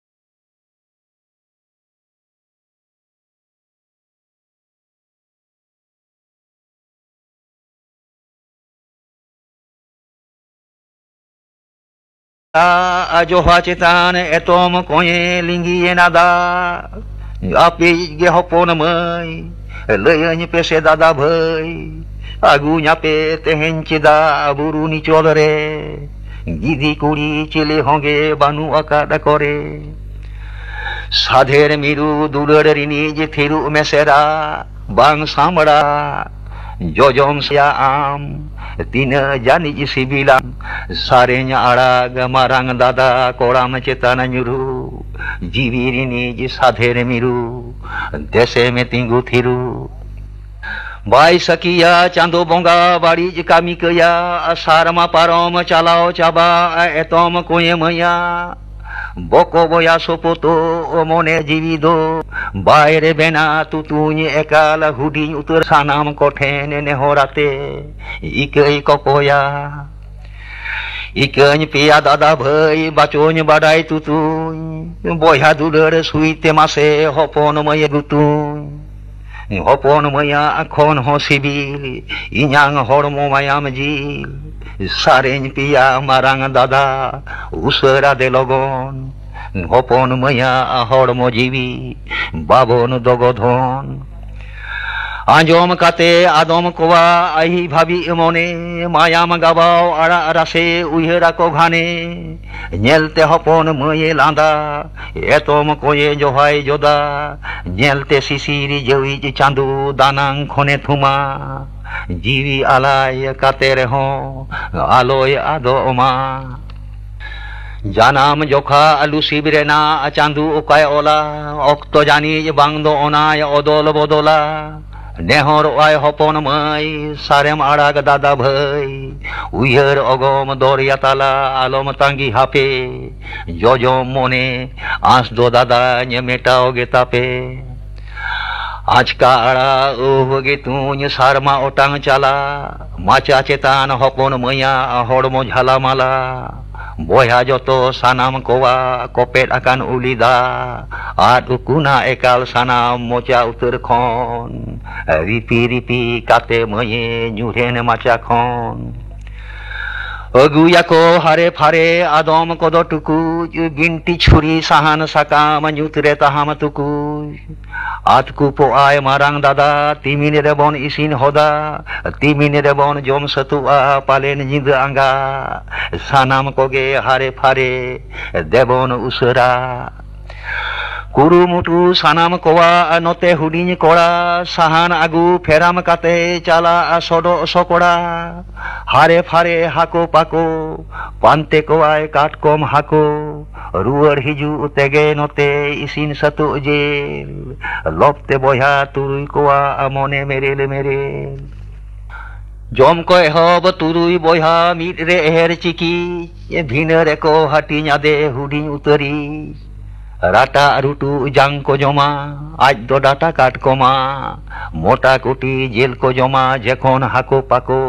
ᱟᱡᱚᱦᱟ ᱪᱮᱛᱟᱱ ᱮᱛᱚᱢ ᱠᱚᱸᱭᱮ ᱞᱤᱸᱜᱤᱭᱮᱱᱟ ᱫᱟᱜ᱾ ᱟᱯᱮᱭᱤᱡ ᱜᱮ ᱦᱚᱯᱚᱱ ᱢᱟᱹᱭ, ᱞᱟᱹᱭᱟᱹᱧ ᱯᱮᱥᱮ ᱫᱟᱫᱟ ᱵᱷᱟᱹᱭ, ᱟᱹᱜᱩᱧᱟᱯᱮ ᱛᱮᱦᱮᱧ ᱪᱮᱫᱟᱜ ᱵᱩᱨᱩ ᱱᱤᱪᱚᱞ ᱨᱮ? ᱜᱤᱫᱤ ᱠᱩᱲᱤ ᱪᱤᱞᱤ ᱦᱚᱸᱜᱮ ᱵᱟᱹᱱᱩᱜ ᱟᱠᱟᱫ ᱠᱚᱨᱮ᱾ ᱥᱟᱫᱷᱮᱨ ᱢᱤᱨᱩ ᱫᱩᱞᱟᱹᱲ ᱨᱤᱱᱤᱡ ᱛᱷᱤᱨᱩᱜ ᱢᱮᱥᱮᱨᱟ ᱵᱟᱝ ᱥᱟᱢᱲᱟ, ᱡᱚᱡᱚᱢ ᱥᱮᱭᱟ ᱟᱢ ᱛᱤᱱᱟᱹᱜ ᱡᱟᱹᱱᱤᱡ ᱥᱤᱵᱤᱞᱟᱢ᱾ ᱥᱟᱨᱮᱧ ᱟᱲᱟᱜ ᱢᱟᱨᱟᱝ ᱫᱟᱫᱟ ᱠᱚᱲᱟᱢ ᱪᱮᱛᱟᱱ ᱧᱩᱨᱩ, ᱡᱤᱣᱤ ᱨᱤᱱᱤᱡ ᱥᱟᱫᱷᱮᱨ ᱢᱤᱨᱩ ᱫᱮᱥᱮ ᱢᱮ ᱛᱤᱸᱜᱩ ᱛᱷᱤᱨᱩ᱾ ᱵᱟᱭ ᱥᱟᱹᱠᱤᱭᱟ ᱪᱟᱸᱫᱚ ᱵᱚᱸᱜᱟ ᱵᱟᱹᱲᱤᱡ ᱠᱟᱹᱢᱤ ᱠᱟᱹᱭᱟ, ᱟᱥᱟᱲ ᱢᱟ ᱯᱟᱨᱚᱢ ᱪᱟᱞᱟᱣ ᱪᱟᱵᱟ ᱮᱛᱚᱢ ᱠᱚᱭᱮ ᱢᱟᱹᱭᱟ᱾ ᱵᱚᱠᱚ ᱵᱚᱭᱟ ᱥᱚᱯᱚᱛᱚ ᱢᱚᱱᱮ ᱡᱤᱣᱤ ᱫᱚ ᱵᱟᱭ ᱨᱮᱵᱮᱱᱟ ᱛᱩᱛᱩᱧ ᱮᱠᱟᱞ ᱦᱩᱰᱤᱧ ᱩᱛᱟᱹᱨ ᱥᱟᱱᱟᱢ ᱠᱚᱴᱷᱮᱱ ᱱᱮᱦᱚᱨᱟᱛᱮ ᱤᱠᱟᱹᱭ ᱠᱚᱠᱚᱭᱟ᱾ ᱤᱠᱟᱹᱧ ᱯᱮᱭᱟ ᱫᱟᱫᱟ ᱵᱷᱟᱹᱭ ᱵᱟᱪᱚᱧ ᱵᱟᱰᱟᱭ ᱛᱩᱛᱩᱧ, ᱵᱚᱭᱦᱟ ᱫᱩᱞᱟᱹᱲ ᱥᱩᱭ ᱛᱮ ᱢᱟᱥᱮ ᱦᱚᱯᱚᱱ ᱢᱟᱹᱭ ᱜᱩᱛᱩᱧ᱾ ᱦᱚᱯᱚᱱ ᱢᱟᱹᱭᱟ ᱠᱷᱚᱱ ᱦᱚᱸ ᱥᱤᱵᱤᱞ ᱤᱧᱟᱝ ᱦᱚᱲᱢᱚ ᱢᱟᱭᱟᱢ ᱡᱤᱞ᱾ ᱥᱟᱨᱮᱧ ᱯᱮᱭᱟ ᱢᱟᱨᱟᱝ ᱫᱟᱫᱟ ᱩᱥᱟᱹᱨᱟ ᱫᱮ ᱞᱚᱜᱚᱱ, ᱦᱚᱯᱚᱱ ᱢᱟᱹᱭᱟ ᱦᱚᱲᱢᱚ ᱡᱤᱣᱤ ᱵᱟᱵᱚᱱ ᱫᱚᱜᱚ ᱫᱷᱚᱱ᱾ ᱟᱸᱡᱚᱢ ᱠᱟᱛᱮ ᱟᱫᱚᱢ ᱠᱚᱣᱟ ᱟᱹᱦᱤ ᱵᱷᱟᱵᱤ ᱢᱚᱱᱮ, ᱢᱟᱭᱟᱢ ᱜᱟᱵᱟᱣ ᱟᱲᱟᱜ ᱨᱟᱥᱮ ᱩᱭᱦᱟᱹᱨ ᱟᱠᱚ ᱜᱷᱟᱱᱮ᱾ ᱧᱮᱞᱛᱮ ᱦᱚᱯᱚᱱ ᱢᱟᱹᱭᱮ ᱞᱟᱸᱫᱟ, ᱮᱛᱚᱢ ᱠᱚᱭᱮ ᱡᱚᱦᱟᱭ ᱡᱚᱫᱟ᱾ ᱧᱮᱞᱛᱮ ᱥᱤᱥᱤᱨ ᱡᱟᱹᱣᱤᱡ ᱪᱟᱸᱫᱚ ᱫᱟᱱᱟᱝ ᱠᱷᱚᱱᱮ ᱛᱷᱩᱢᱟ᱾ ᱡᱤᱣᱤ ᱟᱞᱟᱭ ᱠᱟᱛᱮ ᱨᱮᱦᱚᱸ ᱟᱞᱚᱭ ᱟᱫᱚᱜ ᱢᱟ᱾ ᱡᱟᱱᱟᱢ ᱡᱚᱠᱷᱟ ᱟᱞᱩ ᱥᱤᱵ ᱨᱮᱱᱟᱜ ᱪᱟᱸᱫᱚ ᱚᱠᱟᱭ ᱚᱞᱟ? ᱚᱠᱛᱚ ᱡᱟᱹᱱᱤᱡ ᱵᱟᱝ ᱫᱚ ᱚᱱᱟᱭ ᱚᱫᱚᱞ ᱵᱚᱫᱚᱞᱟ᱾ ᱱᱮᱦᱚᱨᱚᱜ ᱟᱭ ᱦᱚᱯᱚᱱ ᱢᱟᱹᱭ, ᱥᱟᱨᱮᱢ ᱟᱲᱟᱜ ᱫᱟᱫᱟ ᱵᱷᱟᱹᱭ᱾ ᱩᱭᱦᱟᱹᱨ ᱚᱜᱚᱢ ᱫᱚᱨᱭᱟ ᱛᱟᱞᱟ ᱟᱞᱚᱢ ᱛᱟᱸᱜᱤ ᱦᱟᱯᱮ᱾ ᱡᱚᱡᱚᱢ ᱢᱚᱱᱮ ᱟᱸᱥ ᱫᱚ ᱫᱟᱫᱟᱧ ᱢᱮᱴᱟᱣ ᱜᱮᱛᱟᱯᱮ᱾ ᱟᱪᱠᱟ ᱟᱲᱟᱜ ᱟᱹᱣᱦᱟᱹ ᱜᱮ ᱛᱩᱧ ᱥᱟᱨᱢᱟ ᱚᱴᱟᱝ ᱪᱟᱞᱟ᱾ ᱢᱟᱪᱟ ᱪᱮᱛᱟᱱ ᱦᱚᱯᱚᱱ ᱢᱟᱹᱭᱟ ᱦᱚᱲᱢᱚ ᱡᱷᱟᱞᱟᱢᱟᱞᱟ᱾ ᱵᱚᱭᱦᱟ ᱡᱚᱛᱚ ᱥᱟᱱᱟᱢ ᱠᱚᱣᱟ ᱠᱚᱯᱮᱫ ᱟᱠᱟᱱ ᱩᱞᱤ ᱫᱟᱜ᱾ ᱟᱫ ᱩᱠᱩᱱᱟ ᱮᱠᱟᱞ ᱥᱟᱱᱟᱢ ᱢᱚᱪᱟ ᱩᱛᱟᱹᱨ ᱠᱷᱚᱱ᱾ ᱨᱤᱯᱤ ᱨᱤᱯᱤ ᱠᱟᱛᱮ ᱢᱟᱹᱭᱮ ᱧᱩᱨᱮᱱ ᱢᱟᱪᱟ ᱠᱷᱚᱱ᱾ ᱟᱹᱜᱩᱭᱟᱠᱚ ᱦᱟᱨᱮ ᱯᱷᱟᱨᱮ ᱟᱫᱚᱢ ᱠᱚᱫᱚ ᱴᱩᱠᱩᱡ, ᱵᱤᱱᱴᱤ ᱪᱷᱩᱨᱤ ᱥᱟᱦᱟᱱ ᱥᱟᱠᱟᱢ ᱧᱩᱛ ᱨᱮ ᱛᱟᱦᱟᱢ ᱛᱩᱠᱩᱡ᱾ ᱟᱛᱠᱩᱯᱚᱜᱼᱟᱭ ᱢᱟᱨᱟᱝ ᱫᱟᱫᱟ, ᱛᱤᱢᱤᱱ ᱨᱮᱵᱚᱱ ᱤᱥᱤᱱ ᱦᱚᱫᱟ, ᱛᱤᱢᱤᱱ ᱨᱮᱵᱚᱱ ᱡᱚᱢ ᱥᱟᱹᱛᱩᱜᱼᱟ, ᱯᱟᱞᱮᱱ ᱧᱤᱫᱟᱹ ᱟᱸᱜᱟ᱾ ᱥᱟᱱᱟᱢ ᱠᱚᱜᱮ ᱦᱟᱨᱮ ᱯᱷᱟᱨᱮ ᱫᱮᱵᱚᱱ ᱩᱥᱟᱹᱨᱟ᱾ ᱠᱩᱨᱩᱢᱩᱴᱩ ᱥᱟᱱᱟᱢ ᱠᱚᱣᱟᱜ ᱱᱚᱛᱮ ᱦᱩᱰᱤᱧ ᱠᱚᱲᱟ, ᱥᱟᱦᱟᱱ ᱟᱹᱜᱩ ᱯᱷᱮᱨᱟᱢ ᱠᱟᱛᱮ ᱪᱟᱞᱟᱜᱼᱟ ᱥᱚᱰᱚᱜ ᱥᱚᱠᱚᱲᱟ᱾ ᱦᱟᱨᱮ ᱯᱷᱟᱨᱮ ᱦᱟᱠᱳ ᱯᱟᱠᱳ, ᱯᱟᱱᱛᱮ ᱠᱚᱣᱟᱭ ᱠᱟᱴᱠᱚᱢ ᱦᱟᱠᱳ᱾ ᱨᱩᱣᱟᱹᱲ ᱦᱤᱡᱩᱜ ᱛᱮᱜᱮ ᱱᱚᱛᱮ ᱤᱥᱤᱱ ᱥᱟᱹᱛᱩᱜ ᱡᱤᱞ, ᱞᱚᱵᱛᱮ ᱵᱚᱭᱦᱟ ᱛᱩᱨᱩᱭ ᱠᱚᱣᱟᱜ ᱢᱚᱱᱮ ᱢᱮᱨᱮᱞ ᱢᱮᱨᱮᱞ᱾ ᱡᱚᱢ ᱠᱚ ᱮᱦᱚᱵ ᱛᱩᱨᱩᱭ ᱵᱚᱭᱦᱟ ᱢᱤᱫ ᱨᱮ ᱮᱦᱮᱨ ᱪᱤᱠᱤ, ᱵᱷᱤᱱᱟᱹ ᱨᱮᱠᱚ ᱦᱟᱹᱴᱤᱧ ᱟᱫᱮ ᱦᱩᱰᱤᱧ ᱩᱛᱟᱹᱨᱤ᱾ ᱨᱟᱴᱟᱜ ᱨᱩᱴᱩ ᱡᱟᱝ ᱠᱚ ᱡᱚᱢᱟ, ᱟᱡ ᱫᱚ ᱰᱟᱴᱟ ᱠᱟᱴᱠᱚᱢᱟ᱾ ᱢᱚᱴᱟ ᱠᱩᱴᱤ ᱡᱮᱞ ᱠᱚ ᱡᱚᱢᱟ, ᱡᱮᱠᱷᱚᱱ ᱦᱟᱠᱳ ᱯᱟᱠᱳ᱾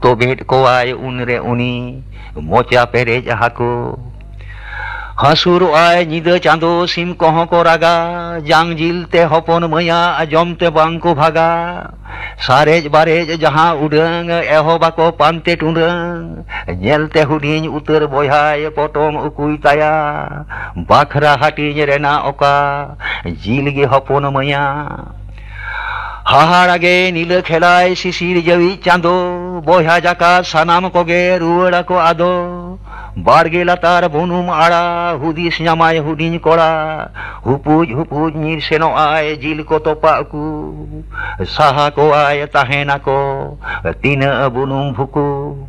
ᱛᱚᱵᱮᱫ ᱠᱚᱣᱟᱭ ᱩᱱᱨᱮ ᱩᱱᱤ, ᱢᱚᱪᱟ ᱯᱮᱨᱮᱡ ᱦᱟᱠᱳ᱾ ᱦᱟᱹᱥᱩᱨᱚᱜᱼᱟᱭ ᱧᱤᱫᱟᱹ ᱪᱟᱸᱫᱚ, ᱥᱤᱢ ᱠᱚᱦᱚᱸ ᱠᱚ ᱨᱟᱜᱟ᱾ ᱡᱟᱝ ᱡᱤᱞ ᱛᱮ ᱦᱚᱯᱚᱱ ᱢᱟᱹᱭᱟ, ᱡᱚᱢ ᱛᱮ ᱵᱟᱝ ᱠᱚ ᱵᱷᱟᱜᱟ᱾ ᱥᱟᱨᱮᱡ ᱵᱟᱨᱮᱡ ᱡᱟᱦᱟᱸ ᱩᱰᱟᱹᱝ, ᱮᱦᱚᱵᱟᱠᱚ ᱯᱟᱱᱛᱮ ᱴᱩᱰᱟᱹᱝ᱾ ᱧᱮᱞᱛᱮ ᱦᱩᱰᱤᱧ ᱩᱛᱟᱹᱨ ᱵᱚᱭᱦᱟᱭ ᱯᱚᱴᱚᱢ ᱩᱠᱩᱭ ᱛᱟᱭᱟ᱾ ᱵᱟᱠᱷᱨᱟ ᱦᱟᱹᱴᱤᱧ ᱨᱮᱱᱟᱜ ᱚᱠᱟ, ᱡᱤᱞ ᱜᱮ ᱦᱚᱯᱚᱱ ᱢᱟᱹᱭᱟ᱾ ᱦᱟᱦᱟᱲᱟ ᱜᱮ ᱱᱤᱞᱟᱹ ᱠᱷᱮᱞᱟᱭ ᱥᱤᱥᱤᱨ ᱡᱟᱹᱣᱤᱡ ᱪᱟᱸᱫᱚ, ᱵᱚᱭᱦᱟ ᱡᱟᱠᱟᱛ ᱥᱟᱱᱟᱢ ᱠᱚᱜᱮ ᱨᱩᱣᱟᱹᱲ ᱟᱠᱚ ᱟᱫᱚ᱾ ᱵᱟᱲᱜᱮ ᱞᱟᱛᱟᱨ ᱵᱩᱱᱩᱢ ᱟᱲᱟ, ᱦᱩᱫᱤᱥ ᱧᱟᱢᱟᱭ ᱦᱩᱰᱤᱧ ᱠᱚᱲᱟ᱾ ᱦᱩᱯᱩᱡ ᱦᱩᱯᱩᱡ ᱧᱤᱨ ᱥᱮᱱᱚᱜ ᱟᱭ, ᱡᱤᱞ ᱠᱚ ᱛᱚᱯᱟᱜ ᱠᱚ᱾ ᱥᱟᱦᱟ ᱠᱚᱣᱟᱭ ᱛᱟᱦᱮᱱᱟᱠᱚ ᱛᱤᱱᱟᱹᱜ ᱵᱩᱱᱩᱢ ᱵᱷᱩᱠᱩ᱾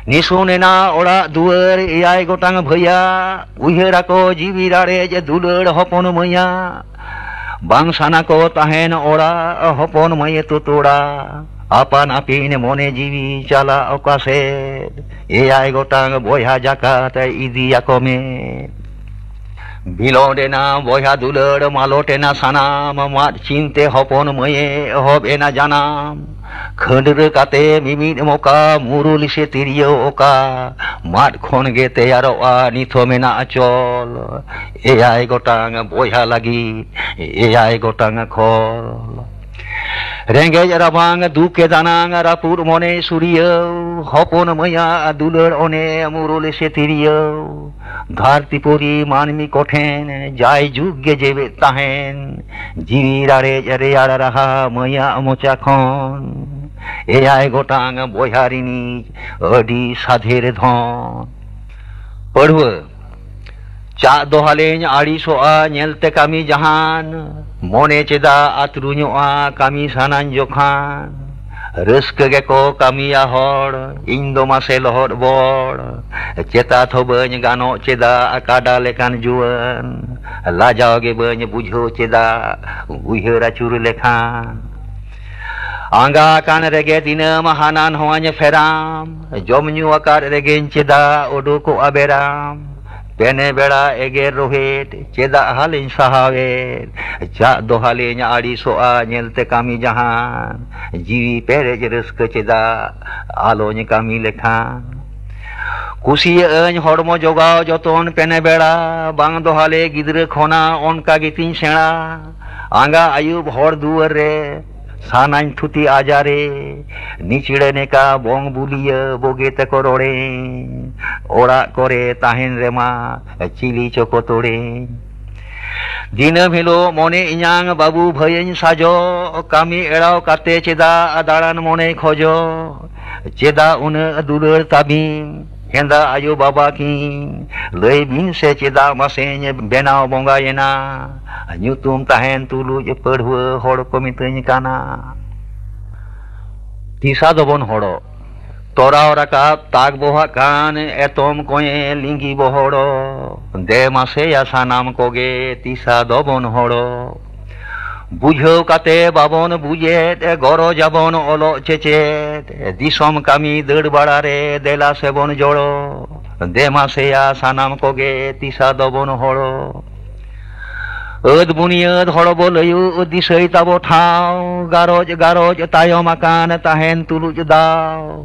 ᱱᱤᱥᱩᱱ ᱮᱱᱟ ᱚᱲᱟᱜ ᱫᱩᱣᱟᱹᱨ, ᱮᱭᱟᱭ ᱜᱚᱴᱟᱝ ᱵᱷᱟᱹᱭᱟ᱾ ᱩᱭᱦᱟᱹᱨ ᱟᱠᱚ ᱡᱤᱣᱤ ᱨᱟᱲᱮᱡ ᱫᱩᱞᱟᱹᱲ ᱦᱚᱯᱚᱱ ᱢᱟᱹᱭᱟ᱾ ᱵᱟᱝ ᱥᱟᱱᱟ ᱠᱚ ᱛᱟᱦᱮᱱ ᱚᱲᱟᱜ, ᱦᱚᱯᱚᱱ ᱢᱟᱹᱭ ᱛᱩᱛᱩᱲᱟ᱾ ᱟᱯᱟᱱ ᱟᱹᱯᱤᱱ ᱢᱚᱱᱮ ᱡᱤᱣᱤ ᱪᱟᱞᱟᱜ ᱚᱠᱟ ᱥᱮᱫ? ᱮᱭᱟᱭ ᱜᱚᱴᱟᱝ ᱵᱚᱭᱦᱟ ᱡᱟᱠᱟᱛ ᱤᱫᱤᱭᱟᱠᱚ ᱢᱮ᱾ ᱵᱤᱞᱚᱱ ᱮᱱᱟ ᱵᱚᱭᱦᱟ ᱫᱩᱞᱟᱹᱲ, ᱢᱟᱞᱚᱴ ᱮᱱᱟ ᱥᱟᱱᱟᱢ᱾ ᱢᱟᱫ ᱪᱤᱱᱛᱮ ᱦᱚᱯᱚᱱ ᱢᱟᱹᱭᱮ ᱮᱦᱚᱵ ᱮᱱᱟ ᱡᱟᱱᱟᱢ᱾ ᱠᱷᱟᱹᱱᱰᱨᱟᱹ ᱠᱟᱛᱮ ᱢᱤᱢᱤᱫ ᱢᱚᱠᱟ, ᱢᱩᱨᱩᱞᱤ ᱥᱮ ᱛᱤᱨᱭᱳ ᱚᱠᱟ᱾ ᱢᱟᱫ ᱠᱷᱚᱱ ᱜᱮ ᱛᱮᱭᱟᱨᱚᱜᱼᱟ ᱱᱤᱛ ᱦᱚᱸ ᱢᱮᱱᱟᱜᱼᱟ ᱪᱚᱞ᱾ ᱮᱭᱟᱭ ᱜᱚᱴᱟᱝ ᱵᱚᱭᱦᱟ ᱞᱟᱹᱜᱤᱫ ᱮᱭᱟᱭ ᱜᱚᱴᱟᱝ ᱠᱷᱚᱞ᱾ ᱨᱮᱸᱜᱮᱡ ᱨᱟᱵᱟᱝ ᱫᱩᱠᱮ ᱫᱟᱱᱟᱝ ᱨᱟᱹᱯᱩᱫ ᱢᱚᱱᱮ ᱥᱩᱨᱤᱭᱟᱹᱣ, ᱦᱚᱯᱚᱱ ᱢᱟᱹᱭᱟᱜ ᱫᱩᱞᱟᱹᱲ ᱚᱱᱮ ᱢᱩᱨᱩᱞ ᱥᱮ ᱛᱤᱨᱭᱟᱹᱣ᱾ ᱫᱷᱟᱹᱨᱛᱤ ᱯᱩᱨᱤ ᱢᱟᱹᱱᱢᱤ ᱠᱚᱴᱷᱮᱱ ᱡᱟᱭ ᱡᱩᱜᱽ ᱜᱮ ᱡᱮᱣᱮᱫ ᱛᱟᱦᱮᱱ, ᱡᱤᱣᱤ ᱨᱟᱲᱮᱡ ᱨᱮᱭᱟᱲ ᱨᱟᱦᱟ ᱢᱟᱹᱭᱟᱜ ᱢᱚᱪᱟ ᱠᱷᱚᱱ᱾ ᱮᱭᱟᱭ ᱜᱚᱴᱟᱝ ᱵᱚᱭᱦᱟ ᱨᱤᱱᱤᱡ ᱟᱹᱰᱤ ᱥᱟᱫᱷᱮᱨ ᱫᱷᱚᱱ᱾ ᱯᱟᱹᱲᱣᱟᱹ᱾ ᱪᱟᱜ ᱫᱚᱦᱟᱞᱮᱧ ᱟᱹᱲᱤᱥᱚᱜᱼᱟ ᱧᱮᱞᱛᱮ ᱠᱟᱹᱢᱤ ᱡᱟᱦᱟᱱ, ᱢᱚᱱᱮ ᱪᱮᱫᱟᱜ ᱟᱛᱨᱩᱧᱚᱜᱼᱟ ᱠᱟᱹᱢᱤ ᱥᱟᱱᱟᱧ ᱡᱚᱠᱷᱟᱱ᱾ ᱨᱟᱹᱥᱠᱟᱹ ᱜᱮᱠᱚ ᱠᱟᱹᱢᱤᱭᱟ ᱦᱚᱲ, ᱤᱧ ᱫᱚ ᱢᱟᱥᱮ ᱞᱚᱦᱚᱫ ᱵᱚᱲ᱾ ᱪᱮᱛᱟ ᱛᱷᱚᱵᱟᱹᱧ ᱜᱟᱱᱚᱜ ᱪᱮᱫᱟᱜ ᱠᱟᱰᱟ ᱞᱮᱠᱟᱱ ᱡᱩᱣᱟᱹᱱ᱾ ᱞᱟᱡᱟᱣ ᱜᱮ ᱵᱟᱹᱧ ᱵᱩᱡᱷᱟᱹᱣ ᱪᱮᱫᱟᱜ ᱩᱭᱦᱟᱹᱨ ᱟᱹᱪᱩᱨ ᱞᱮᱠᱷᱟᱱ᱾ ᱟᱸᱜᱟ ᱟᱠᱟᱱ ᱨᱮᱜᱮ ᱫᱤᱱᱟᱹᱢ ᱦᱟᱱᱟ ᱱᱷᱟᱣᱟᱧ ᱯᱷᱮᱨᱟᱢ, ᱡᱚᱢ ᱧᱩ ᱟᱠᱟᱫ ᱨᱮᱜᱮᱧ ᱪᱮᱫᱟᱜ ᱩᱰᱩᱠᱚᱜᱼᱟ ᱵᱮᱨᱟᱢ᱾ ᱯᱮᱱᱮ ᱵᱮᱲᱟ ᱮᱜᱮᱨ ᱨᱚᱦᱮᱫ ᱪᱮᱫᱟᱜ ᱦᱟᱞᱮᱧ ᱥᱟᱦᱟᱣᱮᱫ, ᱪᱟᱜ ᱫᱚᱦᱟᱞᱮᱧ ᱟᱹᱲᱤᱥᱚᱜᱼᱟ ᱧᱮᱞᱛᱮ ᱠᱟᱹᱢᱤ ᱡᱟᱦᱟᱱ᱾ ᱡᱤᱣᱤ ᱯᱮᱨᱮᱡ ᱨᱟᱹᱥᱠᱟᱹ ᱪᱮᱫᱟᱜ ᱟᱞᱚᱧ ᱠᱟᱹᱢᱤ ᱞᱮᱠᱷᱟᱱ᱾ ᱠᱩᱥᱤᱭᱟᱹᱜ ᱟᱹᱧ ᱦᱚᱲᱢᱚ ᱡᱚᱜᱟᱣ ᱡᱚᱛᱚᱱ ᱯᱮᱱᱮ ᱵᱮᱲᱟ, ᱵᱟᱝ ᱫᱚᱦᱟᱞᱮ ᱜᱤᱫᱽᱨᱟᱹ ᱠᱷᱚᱱᱟᱜ ᱚᱱᱠᱟ ᱜᱮᱛᱤᱧ ᱥᱮᱬᱟ᱾ ᱟᱸᱜᱟ ᱟᱹᱭᱩᱵ ᱦᱚᱲ ᱫᱩᱣᱟᱹᱨ ᱨᱮ ᱥᱟᱱᱟᱧ ᱛᱷᱩᱛᱤ ᱟᱡᱟᱨᱮ, ᱱᱤᱪᱲᱟᱹ ᱱᱮᱠᱟ ᱵᱚᱝ ᱵᱩᱞᱤᱭᱟᱹ ᱵᱳᱜᱮ ᱛᱮᱠᱚ ᱨᱚᱲᱮᱧ᱾ ᱚᱲᱟᱜ ᱠᱚᱨᱮ ᱛᱟᱦᱮᱱ ᱨᱮᱢᱟ ᱪᱤᱞᱤ ᱪᱚᱠᱚ ᱛᱚᱲᱮᱧ᱾ ᱫᱤᱱᱟᱹᱢ ᱦᱤᱞᱳᱜ ᱢᱚᱱᱮ ᱤᱧᱟᱝ ᱵᱟᱹᱵᱩ ᱵᱷᱟᱹᱭᱟᱹᱧ ᱥᱟᱡᱚᱜ, ᱠᱟᱹᱢᱤ ᱮᱲᱟᱣ ᱠᱟᱛᱮ ᱪᱮᱫᱟᱜ ᱫᱟᱬᱟᱱ ᱢᱚᱱᱮᱭ ᱠᱷᱚᱡᱚᱜ? ᱪᱮᱫᱟᱜ ᱩᱱᱟᱹᱜ ᱫᱩᱞᱟᱹᱲ ᱛᱟᱵᱤᱱ ᱦᱮᱸᱫᱟ ᱟᱭᱳ ᱵᱟᱵᱟ ᱠᱤᱱ? ᱞᱟᱹᱭ ᱵᱤᱱ ᱥᱮ ᱪᱮᱫᱟᱜ ᱢᱟᱥᱮᱧ ᱵᱮᱱᱟᱣ ᱵᱚᱸᱜᱟᱭᱮᱱᱟ? ᱧᱩᱛᱩᱢ ᱛᱟᱦᱮᱱ ᱛᱩᱞᱩᱡ ᱯᱟᱹᱲᱦᱩᱣᱟᱹ ᱦᱚᱲ ᱠᱚ ᱢᱤᱛᱟᱹᱧ ᱠᱟᱱᱟ᱾ ᱛᱤᱥᱟ ᱫᱚᱵᱚᱱ ᱦᱚᱲᱚᱜ᱾ ᱛᱚᱨᱟᱣ ᱨᱟᱠᱟᱵ ᱛᱟᱠ ᱵᱚᱦᱟᱜ ᱠᱟᱱ ᱮᱛᱚᱢ ᱠᱚᱭᱮ ᱞᱤᱸᱜᱤ ᱵᱚᱦᱚᱲᱚᱜ᱾ ᱫᱮ ᱢᱟᱥᱮᱭᱟ ᱥᱟᱱᱟᱢ ᱠᱚᱜᱮ ᱛᱤᱥᱟ ᱫᱚᱵᱚᱱ ᱦᱚᱲᱚᱜ᱾ ᱵᱩᱡᱷᱟᱹᱣ ᱠᱟᱛᱮ ᱵᱟᱵᱚᱱ ᱵᱩᱡᱮᱫ, ᱜᱚᱨᱚᱡ ᱟᱵᱚᱱ ᱚᱞᱚᱜ ᱪᱮᱪᱮᱫ᱾ ᱫᱤᱥᱚᱢ ᱠᱟᱹᱢᱤ ᱫᱟᱹᱲ ᱵᱟᱲᱟ ᱨᱮ ᱫᱮᱞᱟ ᱥᱮᱵᱚᱱ ᱡᱚᱲᱚ᱾ ᱫᱮ ᱢᱟᱥᱮᱭᱟ ᱥᱟᱱᱟᱢ ᱠᱚᱜᱮ ᱛᱤᱥᱟ ᱫᱚᱵᱚᱱ ᱦᱚᱲᱚ᱾ ᱟᱹᱫ ᱵᱩᱱᱤᱭᱟᱹᱫ ᱦᱚᱲ ᱵᱚ ᱞᱟᱹᱭᱩᱜ ᱫᱤᱥᱟᱹᱭ ᱛᱟᱵᱚ ᱴᱷᱟᱶ᱾ ᱜᱟᱨᱚᱡ ᱜᱟᱨᱚᱡ ᱛᱟᱭᱚᱢ ᱟᱠᱟᱱ ᱛᱟᱦᱮᱱ ᱛᱩᱞᱩᱡ ᱫᱟᱣ᱾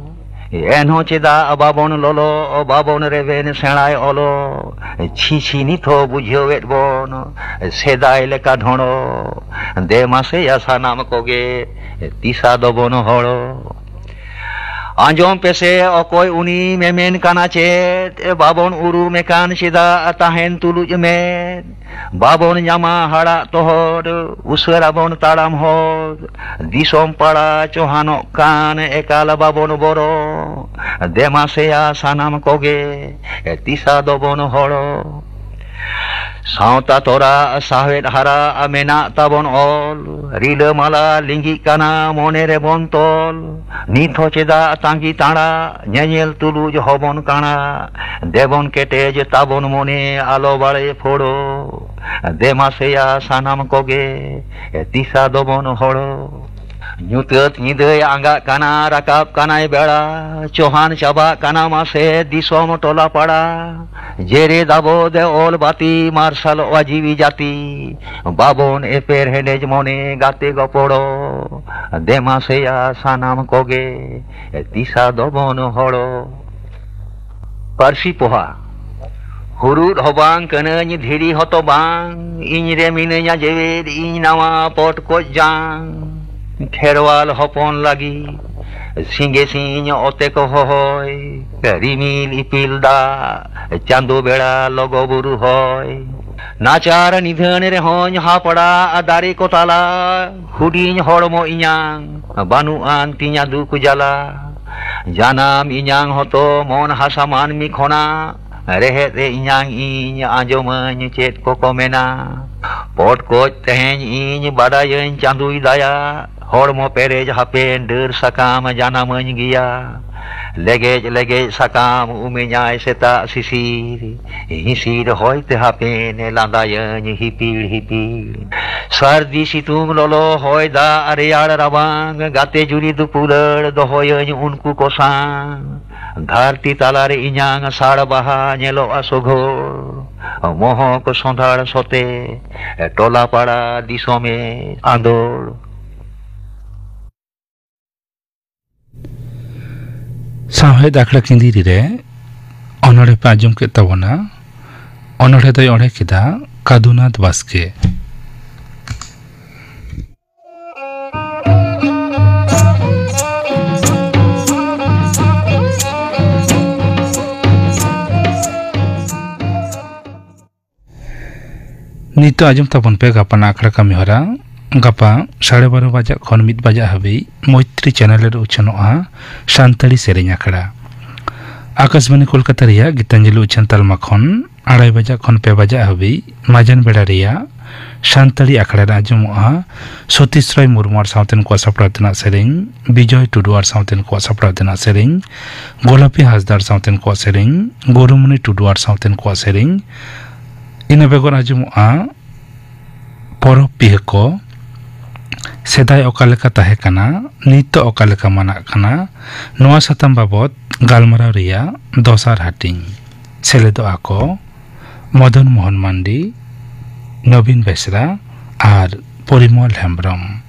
ᱮᱱᱦᱚᱸ ᱪᱮᱫᱟᱜ ᱵᱟᱵᱚᱱ ᱞᱚᱞᱚ, ᱵᱟᱵᱚᱱ ᱨᱮᱵᱮᱱ ᱥᱮᱬᱟᱭ ᱚᱞᱚ? ᱪᱷᱤ ᱪᱷᱤ ᱱᱤᱛ ᱦᱚᱸ ᱵᱩᱡᱷᱟᱹᱣᱮᱫ ᱵᱚᱱ ᱥᱮᱫᱟᱭ ᱞᱮᱠᱟ ᱰᱷᱚᱸᱲᱚ᱾ ᱫᱮ ᱢᱟᱥᱮᱭᱟ ᱥᱟᱱᱟᱢ ᱠᱚᱜᱮ ᱛᱤᱥᱟ ᱫᱚᱵᱚᱱ ᱦᱚᱲᱚ᱾ ᱟᱸᱡᱚᱢ ᱯᱮᱥᱮ ᱚᱠᱚᱭ ᱩᱱᱤ ᱢᱮᱢᱮᱱ ᱠᱟᱱᱟ ᱪᱮᱫ? ᱵᱟᱵᱚᱱ ᱩᱨᱩᱢᱮ ᱠᱟᱱ ᱪᱮᱫᱟᱜ ᱛᱟᱦᱮᱱ ᱛᱩᱞᱩᱡ ᱢᱮᱫ? ᱵᱟᱵᱚᱱ ᱧᱟᱢᱟ ᱦᱟᱲᱟᱜ ᱛᱚᱦᱚᱫ, ᱩᱥᱟᱹᱨᱟ ᱵᱚᱱ ᱛᱟᱲᱟᱢ ᱦᱚᱫ᱾ ᱫᱤᱥᱚᱢ ᱯᱟᱲᱟ ᱪᱚᱦᱟᱱᱚᱜ ᱠᱟᱱ ᱮᱠᱟᱞ ᱵᱟᱵᱚᱱ ᱵᱚᱨᱚ᱾ ᱫᱮᱢᱟ ᱥᱮᱭᱟ ᱥᱟᱱᱟᱢ ᱠᱚᱜᱮ ᱛᱤᱥᱟ ᱫᱚᱵᱚᱱ ᱦᱚᱲᱚ᱾ ᱥᱟᱶᱛᱟ ᱛᱚᱨᱟ ᱥᱟᱶᱦᱮᱫ ᱦᱟᱨᱟ ᱢᱮᱱᱟᱜ ᱛᱟᱵᱚᱱ ᱚᱞ, ᱨᱤᱞᱟᱹᱢᱟᱞᱟ ᱞᱤᱸᱜᱤᱜ ᱠᱟᱱᱟ ᱢᱚᱱᱮ ᱨᱮᱵᱚᱱ ᱛᱚᱞ᱾ ᱱᱤᱛ ᱦᱚᱸ ᱪᱮᱫᱟᱜ ᱛᱟᱸᱜᱤ ᱛᱟᱲᱟ, ᱧᱮᱧᱮᱞ ᱛᱩᱞᱩᱡ ᱦᱚᱵᱚᱱ ᱠᱟᱬᱟ᱾ ᱫᱮᱵᱚᱱ ᱠᱮᱴᱮᱡ ᱛᱟᱵᱚᱱ ᱢᱚᱱᱮ, ᱟᱞᱚ ᱵᱟᱲᱮ ᱯᱷᱳᱲᱳ᱾ ᱫᱮᱢᱟ ᱥᱮᱭᱟ ᱥᱟᱱᱟᱢ ᱠᱚᱜᱮ ᱛᱤᱥᱟ ᱫᱚᱵᱚᱱ ᱦᱚᱲᱚ᱾ ᱧᱩᱛᱟᱹᱛ ᱧᱤᱫᱟᱹᱭ ᱟᱸᱜᱟᱜ ᱠᱟᱱᱟ, ᱨᱟᱠᱟᱵ ᱠᱟᱱᱟᱭ ᱵᱮᱲᱟ, ᱪᱚᱦᱟᱱ ᱪᱟᱵᱟᱜ ᱠᱟᱱᱟ ᱢᱟᱥᱮ ᱫᱤᱥᱚᱢ ᱴᱚᱞᱟ ᱯᱟᱲᱟ᱾ ᱡᱮᱨᱮᱫ ᱟᱵᱚ ᱫᱮ ᱚᱞ ᱵᱟᱹᱛᱤ, ᱢᱟᱨᱥᱟᱞᱚᱜᱼᱟ ᱡᱤᱣᱤ ᱡᱟᱹᱛᱤ᱾ ᱵᱟᱵᱚᱱ ᱮᱯᱮᱨ ᱦᱮᱸᱰᱮᱡ ᱢᱚᱱᱮ ᱜᱟᱛᱮ ᱜᱚᱯᱚᱲᱚ᱾ ᱫᱮᱢᱟ ᱥᱮᱭᱟ ᱥᱟᱱᱟᱢ ᱠᱚᱜᱮ ᱛᱤᱥᱟ ᱫᱚᱵᱚᱱ ᱦᱚᱲᱚ᱾ ᱯᱟᱹᱨᱥᱤ ᱯᱚᱦᱟ᱾ ᱦᱩᱨᱩᱫ ᱦᱚᱵᱟᱝ ᱠᱟᱹᱱᱟᱹᱧ ᱫᱷᱤᱨᱤ ᱦᱚᱛᱚ ᱵᱟᱝ, ᱤᱧ ᱨᱮ ᱢᱤᱱᱟᱹᱧᱟ ᱡᱮᱣᱮᱫ ᱤᱧ ᱱᱟᱣᱟ ᱯᱚᱴ ᱠᱚᱡ ᱡᱟᱝ᱾ ᱠᱷᱮᱨᱣᱟᱞ ᱦᱚᱯᱚᱱ ᱞᱟᱹᱜᱤᱫ ᱥᱤᱸᱜᱮ ᱥᱤᱧ ᱚᱛᱮ ᱠᱚ ᱦᱚᱦᱚᱭ, ᱨᱤᱢᱤᱞ ᱤᱯᱤᱞ ᱫᱟᱜ ᱪᱟᱸᱫᱚ ᱵᱮᱲᱟ ᱞᱚᱜᱚ ᱵᱩᱨᱩ ᱦᱚᱭ᱾ ᱱᱟᱪᱟᱨ ᱱᱤᱫᱷᱟᱹᱱ ᱨᱮᱦᱚᱸᱧ ᱦᱟᱯᱲᱟ ᱫᱟᱨᱮ ᱠᱚ ᱛᱟᱞᱟ, ᱦᱩᱰᱤᱧ ᱦᱚᱲᱢᱚ ᱤᱧᱟᱝ ᱵᱟᱹᱱᱩᱜ ᱟᱱ ᱛᱤᱧᱟ ᱫᱩᱠ ᱡᱟᱞᱟ᱾ ᱡᱟᱱᱟᱢ ᱤᱧᱟᱝ ᱦᱚᱛᱚ ᱢᱚᱱ ᱦᱟᱥᱟ ᱢᱟᱹᱱᱢᱤ ᱠᱷᱚᱱᱟᱜ, ᱨᱮᱦᱮᱫ ᱨᱮ ᱤᱧᱟᱝ ᱤᱧ ᱟᱸᱡᱚᱢᱟᱹᱧ ᱪᱮᱫ ᱠᱚᱠᱚ ᱢᱮᱱᱟ᱾ ᱯᱚᱴ ᱠᱚᱡ ᱛᱮᱦᱮᱧ ᱤᱧ ᱵᱟᱰᱟᱭᱟᱹᱧ ᱪᱟᱸᱫᱩᱭ ᱫᱟᱭᱟ, ᱦᱚᱲᱢᱚ ᱯᱮᱨᱮᱡ ᱦᱟᱯᱮᱱ ᱰᱟᱹᱨ ᱥᱟᱠᱟᱢ ᱡᱟᱱᱟᱢᱟᱹᱧ ᱜᱮᱭᱟ᱾ ᱞᱮᱜᱮᱡ ᱞᱮᱜᱮᱡ ᱥᱟᱠᱟᱢ ᱩᱢᱮᱧᱟᱭ ᱥᱮᱛᱟᱜ ᱥᱤᱥᱤᱨ, ᱦᱤᱥᱤᱨ ᱦᱚᱭ ᱛᱮ ᱦᱟᱯᱮᱱ ᱞᱟᱸᱫᱟᱭᱟᱹᱧ ᱦᱤᱯᱤᱲ ᱦᱤᱯᱤᱲ᱾ ᱥᱟᱹᱨᱫᱤ ᱥᱤᱛᱩᱝ ᱞᱚᱞᱚ ᱦᱚᱭ ᱫᱟᱜ ᱨᱮᱭᱟᱲ ᱨᱟᱵᱟᱝ, ᱜᱟᱛᱮ ᱡᱩᱨᱤ ᱫᱩᱯᱩᱞᱟᱹᱲ ᱫᱚᱦᱚᱭᱟᱹᱧ ᱩᱱᱠᱩ ᱠᱚ ᱥᱟᱝ᱾ ᱫᱷᱟᱹᱨᱛᱤ ᱛᱟᱞᱟᱨᱮ ᱤᱧᱟᱝ ᱥᱟᱲ ᱵᱟᱦᱟ ᱧᱮᱞᱚᱜᱼᱟ ᱥᱚᱜᱷᱚᱲ, ᱢᱚᱦᱚᱠ ᱥᱚᱸᱫᱷᱟᱲ ᱥᱚᱛᱮ ᱴᱚᱞᱟ ᱯᱟᱲᱟ ᱫᱤᱥᱚᱢᱮ ᱟᱸᱫᱳᱲ᱾ ᱥᱟᱶᱦᱮᱫ ᱟᱠᱷᱲᱟ ᱠᱤᱸᱫᱤᱨᱤ ᱨᱮ ᱚᱱᱚᱬᱦᱮ ᱯᱮ ᱟᱸᱡᱚᱢ ᱠᱮᱫ ᱛᱟᱵᱚᱱᱟ᱾ ᱚᱱᱚᱬᱦᱮ ᱫᱚᱭ ᱚᱬᱦᱮ ᱠᱮᱫᱟ ᱠᱟᱫᱩᱱᱟᱛᱷ ᱵᱟᱥᱠᱮ᱾ ᱱᱤᱛᱚᱜ ᱟᱸᱡᱚᱢ ᱛᱟᱵᱚᱱ ᱯᱮ ᱜᱟᱯᱟᱱᱟᱜ ᱟᱠᱷᱲᱟ ᱠᱟᱹᱢᱤ ᱦᱚᱨᱟ᱾ ᱜᱟᱯᱟ ᱥᱟᱲᱮ ᱵᱟᱨᱚ ᱵᱟᱡᱟᱜ ᱠᱷᱚᱱ ᱢᱤᱫ ᱵᱟᱡᱟᱜ ᱦᱟᱹᱵᱤᱡ ᱢᱳᱭᱛᱨᱤ ᱪᱮᱱᱮᱞ ᱨᱮ ᱩᱪᱷᱟᱹᱱᱚᱜᱼᱟ ᱥᱟᱱᱛᱟᱲᱤ ᱥᱮᱨᱮᱧ ᱟᱠᱷᱲᱟ᱾ ᱟᱠᱟᱥᱵᱟᱱᱤ ᱠᱳᱞᱠᱟᱛᱟ ᱨᱮᱭᱟᱜ ᱜᱤᱛᱟᱧᱡᱚᱞᱤ ᱩᱪᱷᱟᱹᱱ ᱛᱟᱞᱢᱟ ᱠᱷᱚᱱ ᱟᱲᱟᱭ ᱵᱟᱡᱟᱜ ᱠᱷᱚᱱ ᱯᱮ ᱵᱟᱡᱟᱜ ᱦᱟᱹᱵᱤᱡ ᱢᱟᱡᱟᱱ ᱵᱮᱲᱟ ᱨᱮᱭᱟᱜ ᱥᱟᱱᱛᱟᱲᱤ ᱟᱠᱷᱲᱟ ᱨᱮ ᱟᱸᱡᱚᱢᱚᱜᱼᱟ ᱥᱚᱛᱤᱥ ᱨᱟᱭ ᱢᱩᱨᱢᱩ ᱟᱨ ᱥᱟᱶᱛᱮᱱ ᱠᱚᱣᱟᱜ ᱥᱟᱯᱲᱟᱣ ᱛᱮᱱᱟᱜ ᱥᱮᱨᱮᱧ, ᱵᱤᱡᱚᱭ ᱴᱩᱰᱩ ᱟᱨ ᱥᱟᱶᱛᱮᱱ ᱠᱚᱣᱟᱜ ᱥᱟᱯᱲᱟᱣ ᱛᱮᱱᱟᱜ ᱥᱮᱨᱮᱧ, ᱜᱳᱞᱟᱯᱤ ᱦᱟᱸᱥᱫᱟ ᱟᱨ ᱥᱟᱶᱛᱮᱱ ᱠᱚᱣᱟᱜ ᱥᱮᱨᱮᱧ, ᱜᱩᱨᱩᱢᱩᱱᱤ ᱴᱩᱰᱩ ᱟᱨ ᱥᱟᱶᱛᱮᱱ ᱠᱚᱣᱟᱜ ᱥᱮᱨᱮᱧ, ᱤᱱᱟᱹ ᱵᱮᱜᱚᱨ ᱟᱸᱡᱚᱢᱚᱜᱼᱟ ᱯᱚᱨᱚᱵᱽ ᱯᱤᱦᱟᱹ ᱠᱚ, ᱥᱮᱫᱟᱭ ᱚᱠᱟ ᱞᱮᱠᱟ ᱛᱟᱦᱮᱸ ᱠᱟᱱᱟ, ᱱᱤᱛᱚᱜ ᱚᱠᱟ ᱞᱮᱠᱟ ᱢᱟᱱᱟᱜ ᱠᱟᱱᱟ, ᱱᱚᱣᱟ ᱥᱟᱛᱟᱢ ᱵᱟᱵᱚᱛ ᱜᱟᱞᱢᱟᱨᱟᱣ ᱨᱮᱭᱟᱜ ᱫᱚᱥᱟᱨ ᱦᱟᱹᱴᱤᱧ᱾ ᱥᱮᱞᱮᱫᱚᱜᱼᱟ ᱠᱚ ᱢᱚᱫᱚᱱ ᱢᱳᱦᱚᱱ ᱢᱟᱱᱰᱤ, ᱱᱚᱵᱤᱱ ᱵᱮᱥᱨᱟ ᱟᱨ ᱯᱚᱨᱤᱢᱚᱞ ᱦᱮᱢᱵᱨᱚᱢ᱾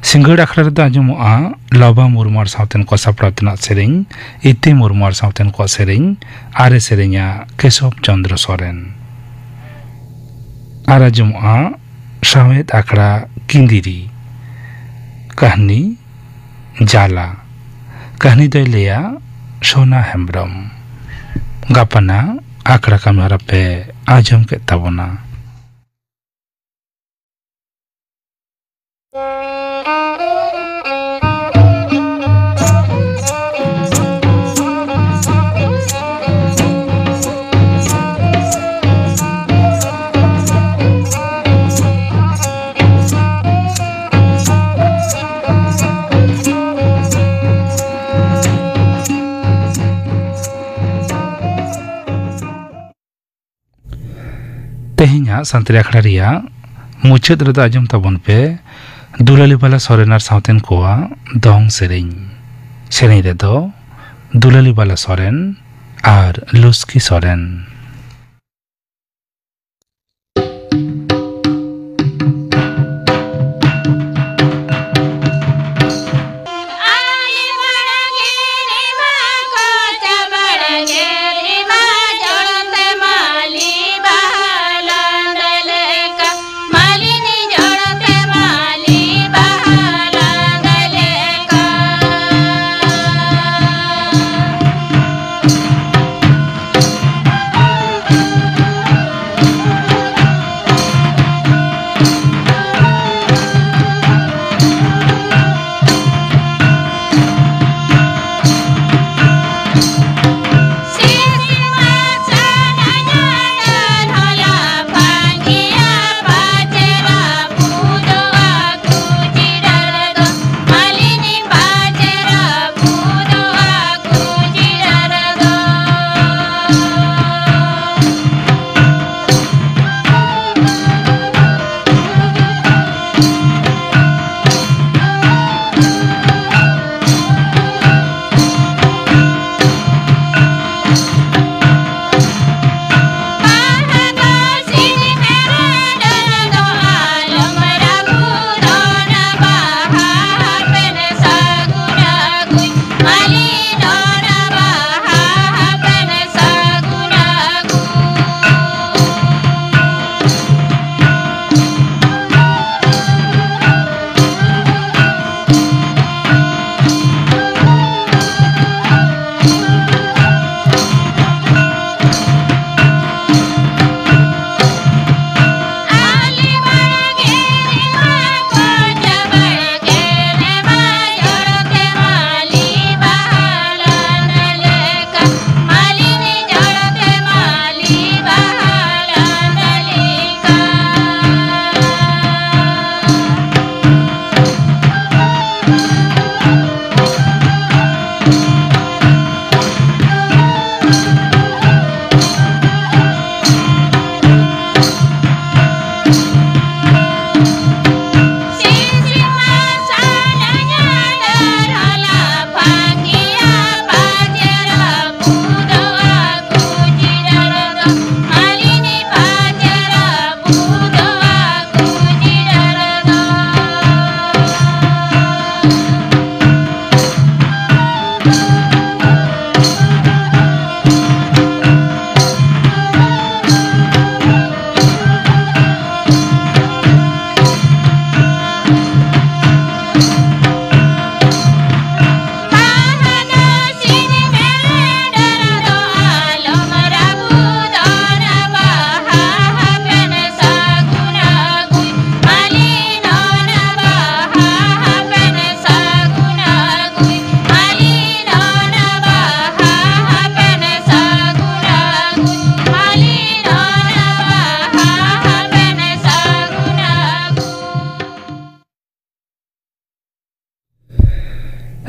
ᱥᱤᱸᱜᱟᱹᱲ ᱟᱠᱷᱲᱟ ᱨᱮᱫᱚ ᱟᱸᱡᱚᱢᱚᱜᱼᱟ ᱞᱚᱵᱟ ᱢᱩᱨᱢᱩ ᱟᱨ ᱥᱟᱶᱛᱮᱱ ᱠᱚ ᱥᱟᱯᱲᱟᱣ ᱛᱮᱱᱟᱜ ᱥᱮᱨᱮᱧ, ᱤᱛᱤ ᱢᱩᱨᱢᱩ ᱟᱨ ᱥᱟᱶᱛᱮᱱ ᱠᱚᱣᱟᱜ ᱥᱮᱨᱮᱧ, ᱟᱨᱮ ᱥᱮᱨᱮᱧᱟ ᱠᱮᱥᱚᱵ ᱪᱚᱸᱫᱽᱨᱚ ᱥᱚᱨᱮᱱ᱾ ᱟᱨ ᱟᱸᱡᱚᱢᱚᱜᱼᱟ ᱥᱟᱶᱦᱮᱫ ᱟᱠᱷᱲᱟ ᱠᱤᱸᱫᱤᱨᱤ᱾ ᱠᱟᱹᱦᱱᱤ ᱡᱟᱞᱟ᱾ ᱠᱟᱹᱦᱱᱤ ᱫᱚᱭ ᱞᱟᱹᱭᱟ ᱥᱳᱱᱟ ᱦᱮᱢᱵᱨᱚᱢ᱾ ᱜᱟᱯᱟᱱᱟᱜ ᱟᱠᱷᱲᱟ ᱠᱟᱹᱢᱤ ᱦᱚᱨᱟ ᱯᱮ ᱟᱸᱡᱚᱢ ᱠᱮᱫ ᱛᱟᱵᱚᱱᱟ᱾ ᱛᱮᱦᱮᱧᱟᱜ ᱥᱟᱱᱛᱟᱲᱤ ᱟᱠᱷᱲᱟ ᱨᱮᱭᱟᱜ ᱢᱩᱪᱟᱹᱫ ᱨᱮᱫᱚ ᱟᱸᱡᱚᱢ ᱛᱟᱵᱚᱱ ᱯᱮ ᱫᱩᱞᱟᱞᱤ ᱵᱟᱞᱟ ᱥᱚᱨᱮᱱ ᱟᱨ ᱥᱟᱶᱛᱮᱱ ᱠᱚᱣᱟᱜ ᱫᱚᱝ ᱥᱮᱨᱮᱧ᱾ ᱥᱮᱨᱮᱧ ᱨᱮᱫᱚ ᱫᱩᱞᱟᱞᱤ ᱵᱟᱞᱟ ᱥᱚᱨᱮᱱ ᱟᱨ ᱞᱩᱥᱠᱤ ᱥᱚᱨᱮᱱ᱾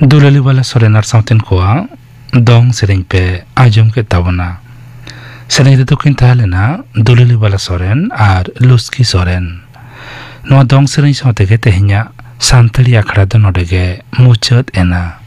ᱫᱩᱞᱟᱹᱞᱤ ᱵᱟᱞᱟ ᱥᱚᱨᱮᱱ ᱟᱨ ᱥᱟᱶᱛᱮᱱ ᱠᱚᱣᱟᱜ ᱫᱚᱝ ᱥᱮᱨᱮᱧ ᱯᱮ ᱟᱸᱡᱚᱢ ᱠᱮᱫ ᱛᱟᱵᱚᱱᱟ᱾ ᱥᱮᱨᱮᱧ ᱨᱮᱫᱚ ᱠᱤᱱ ᱛᱟᱦᱮᱸ ᱞᱮᱱᱟ ᱫᱩᱞᱟᱹᱞᱤ ᱵᱟᱞᱟ ᱥᱚᱨᱮᱱ ᱟᱨ ᱞᱩᱥᱠᱤ ᱥᱚᱨᱮᱱ᱾ ᱱᱚᱣᱟ ᱫᱚᱝ ᱥᱮᱨᱮᱧ ᱥᱟᱶ ᱛᱮᱜᱮ ᱛᱮᱦᱮᱧᱟᱜ ᱥᱟᱱᱛᱟᱲᱤ ᱟᱠᱷᱲᱟ ᱫᱚ ᱱᱚᱰᱮ ᱜᱮ ᱢᱩᱪᱟᱹᱫ ᱮᱱᱟ᱾